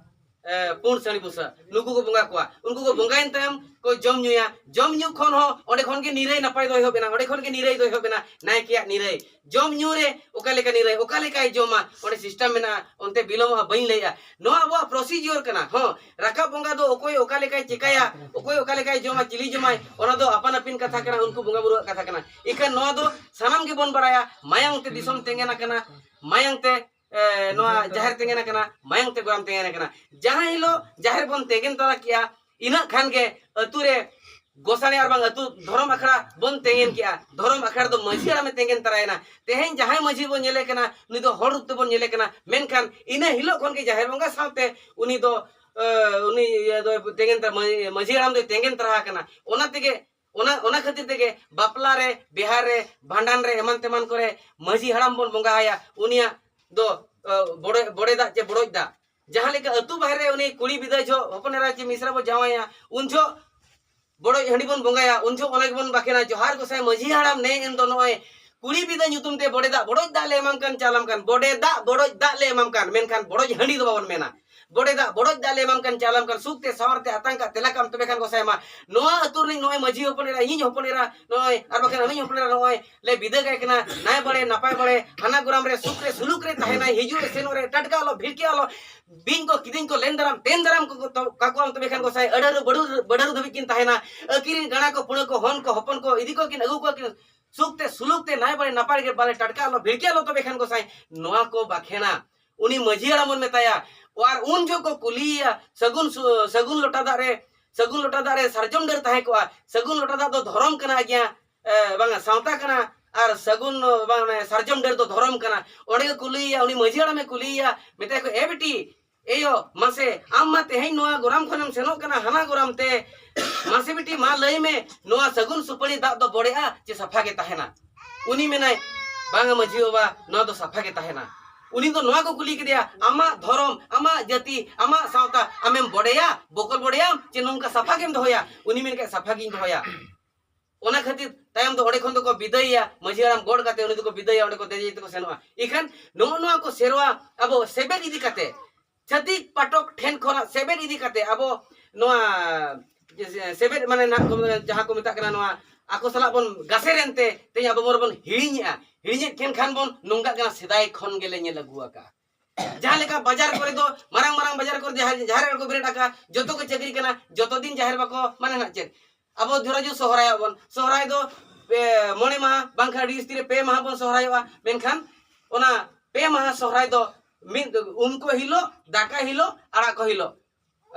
ᱮ, ᱯᱩᱸᱰ ᱥᱟᱺᱰᱤ ᱵᱩᱥᱟᱹᱜ᱾ ᱱᱩᱠᱩ ᱠᱚ ᱵᱚᱸᱜᱟ ᱠᱚᱣᱟ᱾ ᱩᱱᱠᱩ ᱠᱚ ᱵᱚᱸᱜᱟᱭᱮᱱ ᱛᱟᱭᱚᱢ ᱠᱚ ᱡᱚᱢ ᱧᱩᱭᱟ᱾ ᱡᱚᱢ ᱧᱩ ᱠᱷᱚᱱ ᱦᱚᱸ, ᱚᱸᱰᱮ ᱠᱷᱚᱱ ᱜᱮ ᱱᱤᱨᱟᱹᱭ ᱱᱟᱯᱟᱭ ᱫᱚ ᱮᱦᱚᱵ ᱮᱱᱟ, ᱚᱸᱰᱮ ᱠᱷᱚᱱ ᱜᱮ ᱱᱤᱨᱟᱹᱭ ᱫᱚ ᱮᱦᱚᱵ ᱮᱱᱟ, ᱱᱟᱭᱠᱮᱭᱟᱜ ᱱᱤᱨᱟᱹᱭ᱾ ᱡᱚᱢ ᱧᱩ ᱨᱮ ᱚᱠᱟ ᱞᱮᱠᱟ ᱱᱤᱨᱟᱹᱭ, ᱚᱠᱟ ᱞᱮᱠᱟᱭ ᱡᱚᱢᱟ, ᱚᱸᱰᱮ system ᱢᱮᱱᱟᱜᱼᱟ, ᱚᱱᱛᱮ ᱵᱤᱞᱚᱢᱚᱜᱼᱟ, ᱵᱟᱹᱧ ᱞᱟᱹᱭᱮᱜᱼᱟ᱾ ᱱᱚᱣᱟ ᱟᱵᱚᱣᱟᱜ procedure ᱠᱟᱱᱟ᱾ ᱦᱚᱸ, ᱨᱟᱠᱟᱵ ᱵᱚᱸᱜᱟ ᱫᱚ ᱚᱠᱚᱭ ᱚᱠᱟ ᱞᱮᱠᱟᱭ ᱪᱮᱠᱟᱭᱟ, ᱚᱠᱚᱭ ᱚᱠᱟ ᱞᱮᱠᱟᱭ ᱡᱚᱢᱟ, ᱪᱤᱞᱤ ᱡᱚᱢᱟᱭ, ᱚᱱᱟ ᱫᱚ ᱟᱯᱟᱱ ᱟᱹᱯᱤᱱ ᱠᱟᱛᱷᱟ ᱠᱟᱱᱟ, ᱩᱱᱠᱩ ᱵᱚᱸᱜᱟ ᱵᱩᱨᱩᱣᱟᱜ ᱠᱟᱛᱷᱟ ᱠᱟᱱᱟ᱾ ᱤᱠᱷᱟᱹᱱ ᱱᱚᱣᱟ ᱫᱚ ᱥᱟᱱᱟᱢ ᱜᱮᱵᱚᱱ ᱵᱟᱲᱟᱭᱟ, ᱢᱟᱭᱟᱝ ᱛᱮ ᱫᱤᱥᱚᱢ ᱛᱮᱸᱜᱮᱱ ᱟᱠᱟᱱᱟ, ᱢᱟᱭᱟᱝ ᱛᱮ, ᱮ, ᱱᱚᱣᱟ ᱡᱟᱦᱮᱨ ᱛᱮᱸᱜᱮᱱ ᱟᱠᱟᱱᱟ, ᱢᱟᱭᱟᱝ ᱛᱮ ᱜᱚᱨᱟᱢ ᱛᱮᱸᱜᱮᱱ ᱟᱠᱟᱱᱟ᱾ ᱡᱟᱦᱟᱸ ᱦᱤᱞᱳᱜ ᱡᱟᱦᱮᱨ ᱵᱚᱱ ᱛᱮᱸᱜᱮᱱ ᱛᱟᱨᱟ ᱠᱮᱜᱼᱟ, ᱤᱱᱟᱹᱜ ᱠᱷᱟᱱ ᱜᱮ ᱟᱹᱛᱩ ᱨᱮ ᱜᱚᱥᱟᱬᱮ ᱟᱨ ᱵᱟᱝ ᱟᱹᱛᱩ ᱫᱷᱚᱨᱚᱢ ᱟᱠᱷᱲᱟ ᱵᱚᱱ ᱛᱮᱸᱜᱮᱱ ᱠᱮᱜᱼᱟ᱾ ᱫᱷᱚᱨᱚᱢ ᱟᱠᱷᱲᱟ ᱨᱮᱫᱚ ᱢᱟᱹᱡᱷᱤ ᱦᱟᱲᱟᱢᱮ ᱛᱮᱸᱜᱮᱱ ᱛᱟᱨᱟᱭᱮᱱᱟ᱾ ᱛᱮᱦᱮᱧ ᱡᱟᱦᱟᱸᱭ ᱢᱟᱹᱡᱷᱤ ᱵᱚᱱ ᱧᱮᱞᱮ ᱠᱟᱱᱟ, ᱱᱩᱭ ᱫᱚ ᱦᱚᱲ ᱨᱩᱯ ᱛᱮᱵᱚᱱ ᱧᱮᱞᱮ ᱠᱟᱱᱟ, ᱢᱮᱱᱠᱷᱟᱱ ᱤᱱᱟᱹ ᱦᱤᱞᱳᱜ ᱠᱷᱚᱱ ᱜᱮ ᱡᱟᱦᱮᱨ ᱵᱚᱸᱜᱟ ᱥᱟᱶᱛᱮ ᱩᱱᱤ ᱫᱚ, ᱮ, ᱩᱱᱤ ᱤᱭᱟᱹ ᱫᱚᱭ ᱛᱮᱸᱜᱮᱱ ᱛᱟᱨᱟ-, ᱢᱟᱹ-, ᱢᱟᱹᱡᱷᱤ ᱦᱟᱲᱟᱢ ᱫᱚᱭ ᱛᱮᱸᱜᱮᱱ ᱛᱟᱨᱟ ᱟᱠᱟᱱᱟ᱾ ᱚᱱᱟ ᱛᱮᱜᱮ, ᱚᱱᱟ, ᱚᱱᱟ ᱠᱷᱟᱹᱛᱤᱨ ᱛᱮᱜᱮ ᱵᱟᱯᱞᱟ ᱨᱮ, ᱵᱤᱦᱟᱨ ᱨᱮ, ᱵᱷᱟᱸᱰᱟᱱ ᱨᱮ, ᱮᱢᱟᱱ ᱛᱮᱢᱟᱱ ᱠᱚᱨᱮ ᱢᱟᱹᱡᱷᱤ ᱦᱟᱲᱟᱢ ᱵᱚᱱ ᱵᱚᱸᱜᱟ ᱟᱭᱟ, ᱩᱱᱤᱭᱟᱜ ᱫᱚ, ᱮ, ᱵᱚᱰᱮ, ᱵᱚᱰᱮ ᱫᱟᱜ ᱪᱮ ᱵᱚᱰᱚᱡ ᱫᱟᱜ᱾ ᱡᱟᱦᱟᱸ ᱞᱮᱠᱟ ᱟᱹᱛᱩ ᱵᱟᱦᱨᱮ ᱨᱮ ᱩᱱᱤ ᱠᱩᱲᱤ ᱵᱤᱫᱟᱹᱭ ᱡᱚᱦᱚᱜ ᱦᱚᱯᱚᱱ ᱮᱨᱟ ᱪᱮ ᱢᱤᱥᱨᱟ ᱵᱚ ᱡᱟᱶᱟᱭᱟ, ᱩᱱ ᱡᱚᱦᱚᱜ ᱵᱚᱰᱚᱡ ᱦᱟᱺᱰᱤ ᱵᱚᱱ ᱵᱚᱸᱜᱟᱭᱟ, ᱩᱱ ᱡᱚᱦᱚᱜ ᱚᱱᱟ ᱜᱮᱵᱚᱱ ᱵᱟᱠᱷᱮᱲᱟ, "ᱡᱚᱦᱟᱨ ᱜᱚᱸᱥᱟᱭ ᱢᱟᱹᱡᱷᱤ ᱦᱟᱲᱟᱢ, ᱱᱮ ᱮᱱ ᱫᱚ ᱱᱚᱜᱼᱚᱭ ᱠᱩᱲᱤ ᱵᱤᱫᱟᱹ ᱧᱩᱛᱩᱢ ᱛᱮ ᱵᱚᱰᱮ ᱫᱟᱜ ᱵᱚᱰᱚᱡ ᱫᱟᱜ ᱞᱮ ᱮᱢᱟᱢ ᱠᱟᱱ, ᱪᱟᱞᱟᱢ ᱠᱟᱱ, ᱵᱚᱰᱮ ᱫᱟᱜ ᱵᱚᱰᱚᱡ ᱫᱟᱜ ᱞᱮ ᱮᱢᱟᱢ ᱠᱟᱱ", ᱢᱮᱱᱠᱷᱟᱱ ᱵᱚᱰᱚᱡ ᱦᱟᱺᱰᱤ ᱫᱚ ᱵᱟᱵᱚᱱ ᱢᱮᱱᱟ᱾ ᱵᱚᱰᱮ ᱫᱟᱜ ᱵᱚᱰᱚᱡ ᱫᱟᱜ ᱞᱮ ᱮᱢᱟᱢ ᱠᱟᱱ, ᱪᱟᱞᱟᱢ ᱠᱟᱱ, ᱥᱩᱠ ᱛᱮ ᱥᱟᱶᱟᱨ ᱛᱮ ᱟᱛᱟᱝ ᱠᱟᱜ ᱛᱮᱞᱟ ᱠᱟᱢ ᱛᱚᱵᱮ ᱠᱷᱟᱱ ᱜᱚᱸᱥᱟᱭ ᱢᱟ, ᱱᱚᱣᱟ ᱟᱹᱛᱩ ᱨᱤᱱᱤᱡ ᱱᱚᱜᱼᱚᱭ ᱢᱟᱹᱡᱷᱤ ᱦᱚᱯᱚᱱ ᱮᱨᱟ, ᱤᱧᱤᱡ ᱦᱚᱯᱚᱱ ᱮᱨᱟ ᱱᱚᱜᱼᱚᱭ, ᱟᱨ ᱵᱟᱠᱷᱟᱱ ᱟᱢᱤᱡ ᱦᱚᱯᱚᱱ ᱮᱨᱟ ᱱᱚᱜᱼᱚᱭ ᱞᱮ ᱵᱤᱫᱟᱹ ᱠᱟᱭ ᱠᱟᱱᱟ, ᱱᱟᱭ ᱵᱟᱲᱮ ᱱᱟᱯᱟᱭ ᱵᱟᱲᱮ ᱦᱟᱱᱟ ᱜᱚᱨᱟᱢ ᱨᱮ ᱥᱩᱠ ᱨᱮ ᱥᱩᱞᱩᱠ ᱨᱮ ᱛᱟᱦᱮᱱᱟᱭ, ᱦᱤᱡᱩᱜ ᱨᱮ ᱥᱮᱱᱚᱜ ᱨᱮ ᱴᱟᱴᱠᱟ ᱟᱞᱚ ᱵᱷᱤᱲᱠᱤ ᱟᱞᱚ, ᱵᱤᱧ ᱠᱚ ᱠᱤᱫᱤᱧ ᱠᱚ ᱞᱮᱱ ᱫᱟᱨᱟᱢ ᱛᱮᱱ ᱫᱟᱨᱟᱢ ᱠᱚ ᱠᱚ ᱛᱚ-, ᱠᱟᱠᱚᱣᱟᱢ ᱛᱚᱵᱮ ᱠᱷᱟᱱ ᱜᱚᱸᱥᱟᱭ ᱟᱹᱰᱟᱹᱨᱩ ᱵᱟᱹᱰᱟᱹᱨᱩ, ᱵᱟᱹᱰᱟᱹᱨᱩ ᱫᱷᱟᱹᱵᱤᱡ ᱠᱤᱱ ᱛᱟᱦᱮᱱᱟ᱾ ᱟᱹᱠᱤᱨ ᱨᱤᱱ ᱜᱟᱬᱟ ᱠᱚ ᱯᱩᱲᱟᱹ ᱠᱚ ᱦᱚᱱ ᱠᱚ ᱦᱚᱯᱚᱱ ᱠᱚ ᱤᱫᱤ ᱠᱚ ᱠᱤᱱ ᱟᱹᱜᱩ ᱠᱚᱣᱟ ᱠᱤᱱ, ᱥᱩᱠ ᱛᱮ ᱥᱩᱞᱩᱠ ᱛᱮ ᱱᱟᱭ ᱵᱟᱲᱮ ᱱᱟᱯᱟᱭ ᱨᱮᱜᱮ ᱵᱟᱞᱮ ᱴᱟᱴᱠᱟ ᱟᱞᱚ ᱵᱷᱤᱲᱠᱤ ᱟᱞᱚ ᱛᱚᱵᱮ ᱠᱷᱟᱱ ᱜᱚᱸᱥᱟᱭ, ᱱᱚᱣᱟ ᱠᱚ ᱵᱟᱠᱷᱮᱲᱟ᱾ ᱩᱱᱤ ᱢᱟᱹᱡᱷᱤ ᱦᱟᱲᱟᱢ ᱵᱚᱱ ᱢᱮᱛᱟᱭᱟ᱾ ᱟᱨ ᱩᱱ ᱡᱚᱦᱚᱜ ᱠᱚ ᱠᱩᱞᱤᱭᱮᱭᱟ, ᱥᱟᱹᱜᱩᱱ ᱥᱩ-, ᱥᱟᱹᱜᱩᱱ ᱞᱚᱴᱟ ᱫᱟᱜ ᱨᱮ, ᱥᱟᱹᱜᱩᱱ ᱞᱚᱴᱟ ᱫᱟᱜ ᱨᱮ ᱥᱟᱨᱡᱚᱢ ᱰᱟᱹᱨ ᱛᱟᱦᱮᱸ ᱠᱚᱜᱼᱟ, ᱥᱟᱹᱜᱩᱱ ᱞᱚᱴᱟ ᱫᱟᱜ ᱫᱚ ᱫᱷᱚᱨᱚᱢ ᱠᱟᱱᱟ ᱜᱮᱭᱟ, ᱮ, ᱵᱟᱝᱟ, ᱥᱟᱶᱛᱟ ᱠᱟᱱᱟ, ᱟᱨ ᱥᱟᱹᱜᱩᱱ, ᱵᱟᱝ, ᱢᱟᱱᱮ, ᱥᱟᱨᱡᱚᱢ ᱰᱟᱹᱨ ᱫᱚ ᱫᱷᱚᱨᱚᱢ ᱠᱟᱱᱟ᱾ ᱚᱸᱰᱮ ᱜᱮ ᱠᱩᱞᱤᱭᱮᱭᱟ, ᱩᱱᱤ ᱢᱟᱹᱡᱷᱤ ᱦᱟᱲᱟᱢᱮ ᱠᱩᱞᱤᱭᱮᱭᱟ, ᱢᱮᱛᱟᱭᱟ ᱠᱚ, "ᱮ ᱵᱤᱴᱤ, ᱮᱭᱳ, ᱢᱟᱥᱮ, ᱟᱢ ᱢᱟ ᱛᱮᱦᱮᱧ ᱱᱚᱣᱟ ᱜᱚᱨᱟᱢ ᱠᱷᱚᱱᱮᱢ ᱥᱮᱱᱚᱜ ᱠᱟᱱᱟ ᱦᱟᱱᱟ ᱜᱚᱨᱟᱢ ᱛᱮ, ᱢᱟᱥᱮ ᱵᱤᱴᱤ, ᱢᱟ ᱞᱟᱹᱭ ᱢᱮ, ᱱᱚᱣᱟ ᱥᱟᱹᱜᱩᱱ ᱥᱩᱯᱟᱹᱲᱤ ᱫᱟᱜ ᱫᱚ ᱵᱚᱲᱮᱜᱼᱟ ᱪᱮ ᱥᱟᱯᱷᱟ ᱜᱮ ᱛᱟᱦᱮᱱᱟ? ᱩᱱᱤ ᱢᱮᱱᱟᱭ, "ᱵᱟᱝᱟ ᱢᱟᱹᱡᱷᱤ ᱵᱟᱵᱟ, ᱱᱚᱣᱟ ᱫᱚ ᱥᱟᱯᱷᱟ ᱜᱮ ᱛᱟᱦᱮᱱᱟ᱾" ᱩᱱᱤ ᱫᱚ ᱱᱚᱣᱟ ᱠᱚ ᱠᱩᱞᱤ ᱠᱮᱫᱮᱭᱟ, "ᱟᱢᱟᱜ ᱫᱷᱚᱨᱚᱢ, ᱟᱢᱟᱜ ᱡᱟᱹᱛᱤ, ᱟᱢᱟᱜ ᱥᱟᱶᱛᱟ ᱟᱢᱮᱢ ᱵᱚᱲᱮᱭᱟ, ᱵᱚᱠᱚᱞ ᱵᱚᱲᱮᱭᱟᱢ ᱪᱮ ᱱᱚᱝᱠᱟ ᱥᱟᱯᱷᱟ ᱜᱮᱢ ᱫᱚᱦᱚᱭᱟ?" ᱩᱱᱤ ᱢᱮᱱ ᱠᱮᱫ, "ᱥᱟᱯᱷᱟ ᱜᱤᱧ ᱫᱚᱦᱚᱭᱟ᱾" ᱚᱱᱟ ᱠᱷᱟᱹᱛᱤᱨ ᱛᱟᱭᱚᱢ ᱫᱚ ᱚᱸᱰᱮ ᱠᱷᱚᱱ ᱫᱚᱠᱚ ᱵᱤᱫᱟᱹᱭᱮᱭᱟ, ᱢᱟᱹᱡᱷᱤ ᱦᱟᱲᱟᱢ ᱜᱚᱰ ᱠᱟᱛᱮ ᱩᱱᱤ ᱫᱚᱠᱚ ᱵᱤᱫᱟᱹᱭᱮᱭᱟ, ᱚᱸᱰᱮ ᱠᱚ ᱫᱮᱡᱮ ᱛᱮᱠᱚ ᱥᱮᱱᱚᱜᱼᱟ᱾ ᱤᱠᱷᱟᱹᱱ ᱱᱚᱜᱼᱚ ᱱᱚᱣᱟ ᱠᱚ ᱥᱮᱨᱣᱟ ᱟᱵᱚ ᱥᱮᱵᱮᱫ ᱤᱫᱤ ᱠᱟᱛᱮ, ᱪᱷᱟᱹᱛᱤᱠ ᱯᱟᱴᱚᱠ ᱴᱷᱮᱱ ᱠᱷᱚᱱᱟᱜ ᱥᱮᱵᱮᱫ ᱤᱫᱤ ᱠᱟᱛᱮ ᱟᱵᱚ ᱱᱚᱣᱟ ᱥᱮᱵᱮᱫ ᱢᱟᱱᱮ ᱱᱟᱜ ᱠᱚ, ᱡᱟᱦᱟᱸ ᱠᱚ ᱢᱮᱛᱟᱜ ᱠᱟᱱᱟ, ᱱᱚᱣᱟ ᱟᱠᱚ ᱥᱟᱞᱟᱜ ᱵᱚᱱ ᱜᱟᱥᱮᱨ ᱮᱱᱛᱮ ᱛᱮᱦᱮᱧ ᱟᱵᱚ ᱵᱚᱱ ᱦᱤᱲᱤᱧᱮᱜᱼᱟ᱾ ᱦᱤᱲᱤᱧᱮᱫ ᱠᱷᱟᱱ ᱵᱚᱱ ᱱᱚᱝᱠᱟᱜ ᱠᱟᱱᱟ, ᱥᱮᱫᱟᱭ ᱠᱷᱚᱱ ᱜᱮᱞᱮ ᱧᱮᱞ ᱟᱹᱜᱩ ᱟᱠᱟᱫᱼᱟ᱾ ᱡᱟᱦᱟᱸ ᱞᱮᱠᱟ ᱵᱟᱡᱟᱨ ᱠᱚᱨᱮ ᱫᱚ, ᱢᱟᱨᱟᱝ ᱢᱟᱨᱟᱝ ᱵᱟᱡᱟᱨ ᱠᱚᱨᱮ ᱡᱟᱦᱟᱸ, ᱡᱟᱦᱮᱨ ᱜᱟᱲ ᱠᱚ ᱵᱮᱨᱮᱫ ᱟᱠᱟᱫᱼᱟ, ᱡᱚᱛᱚ ᱠᱚ ᱪᱟᱹᱠᱨᱤ ᱠᱟᱱᱟ, ᱡᱚᱛᱚ ᱫᱤᱱ ᱡᱟᱦᱮᱨ ᱵᱟᱠᱚ, ᱢᱟᱱᱮ ᱱᱟᱜ ᱪᱮᱫ, ᱟᱵᱚ ᱫᱷᱚᱨᱚ ᱡᱩ ᱥᱚᱦᱨᱟᱭᱚᱜ ᱵᱚᱱ, ᱥᱚᱦᱨᱟᱭ ᱫᱚ ᱯᱮ, ᱢᱚᱬᱮ ᱢᱟᱦᱟ ᱵᱟᱝᱠᱷᱟᱱ ᱟᱹᱰᱤ ᱡᱟᱹᱥᱛᱤ ᱨᱮ ᱯᱮ ᱢᱟᱦᱟ ᱵᱚᱱ ᱥᱚᱦᱨᱟᱭᱚᱜᱼᱟ᱾ ᱢᱮᱱᱠᱷᱟᱱ ᱚᱱᱟ ᱯᱮ ᱢᱟᱦᱟ ᱥᱚᱦᱨᱟᱭ ᱫᱚ ᱢᱤᱫ ᱩᱢ ᱠᱚ ᱦᱤᱞᱳᱜ, ᱫᱟᱠᱟ ᱦᱤᱞᱳᱜ, ᱟᱲᱟᱜ ᱠᱚ ᱦᱤᱞᱳᱜ,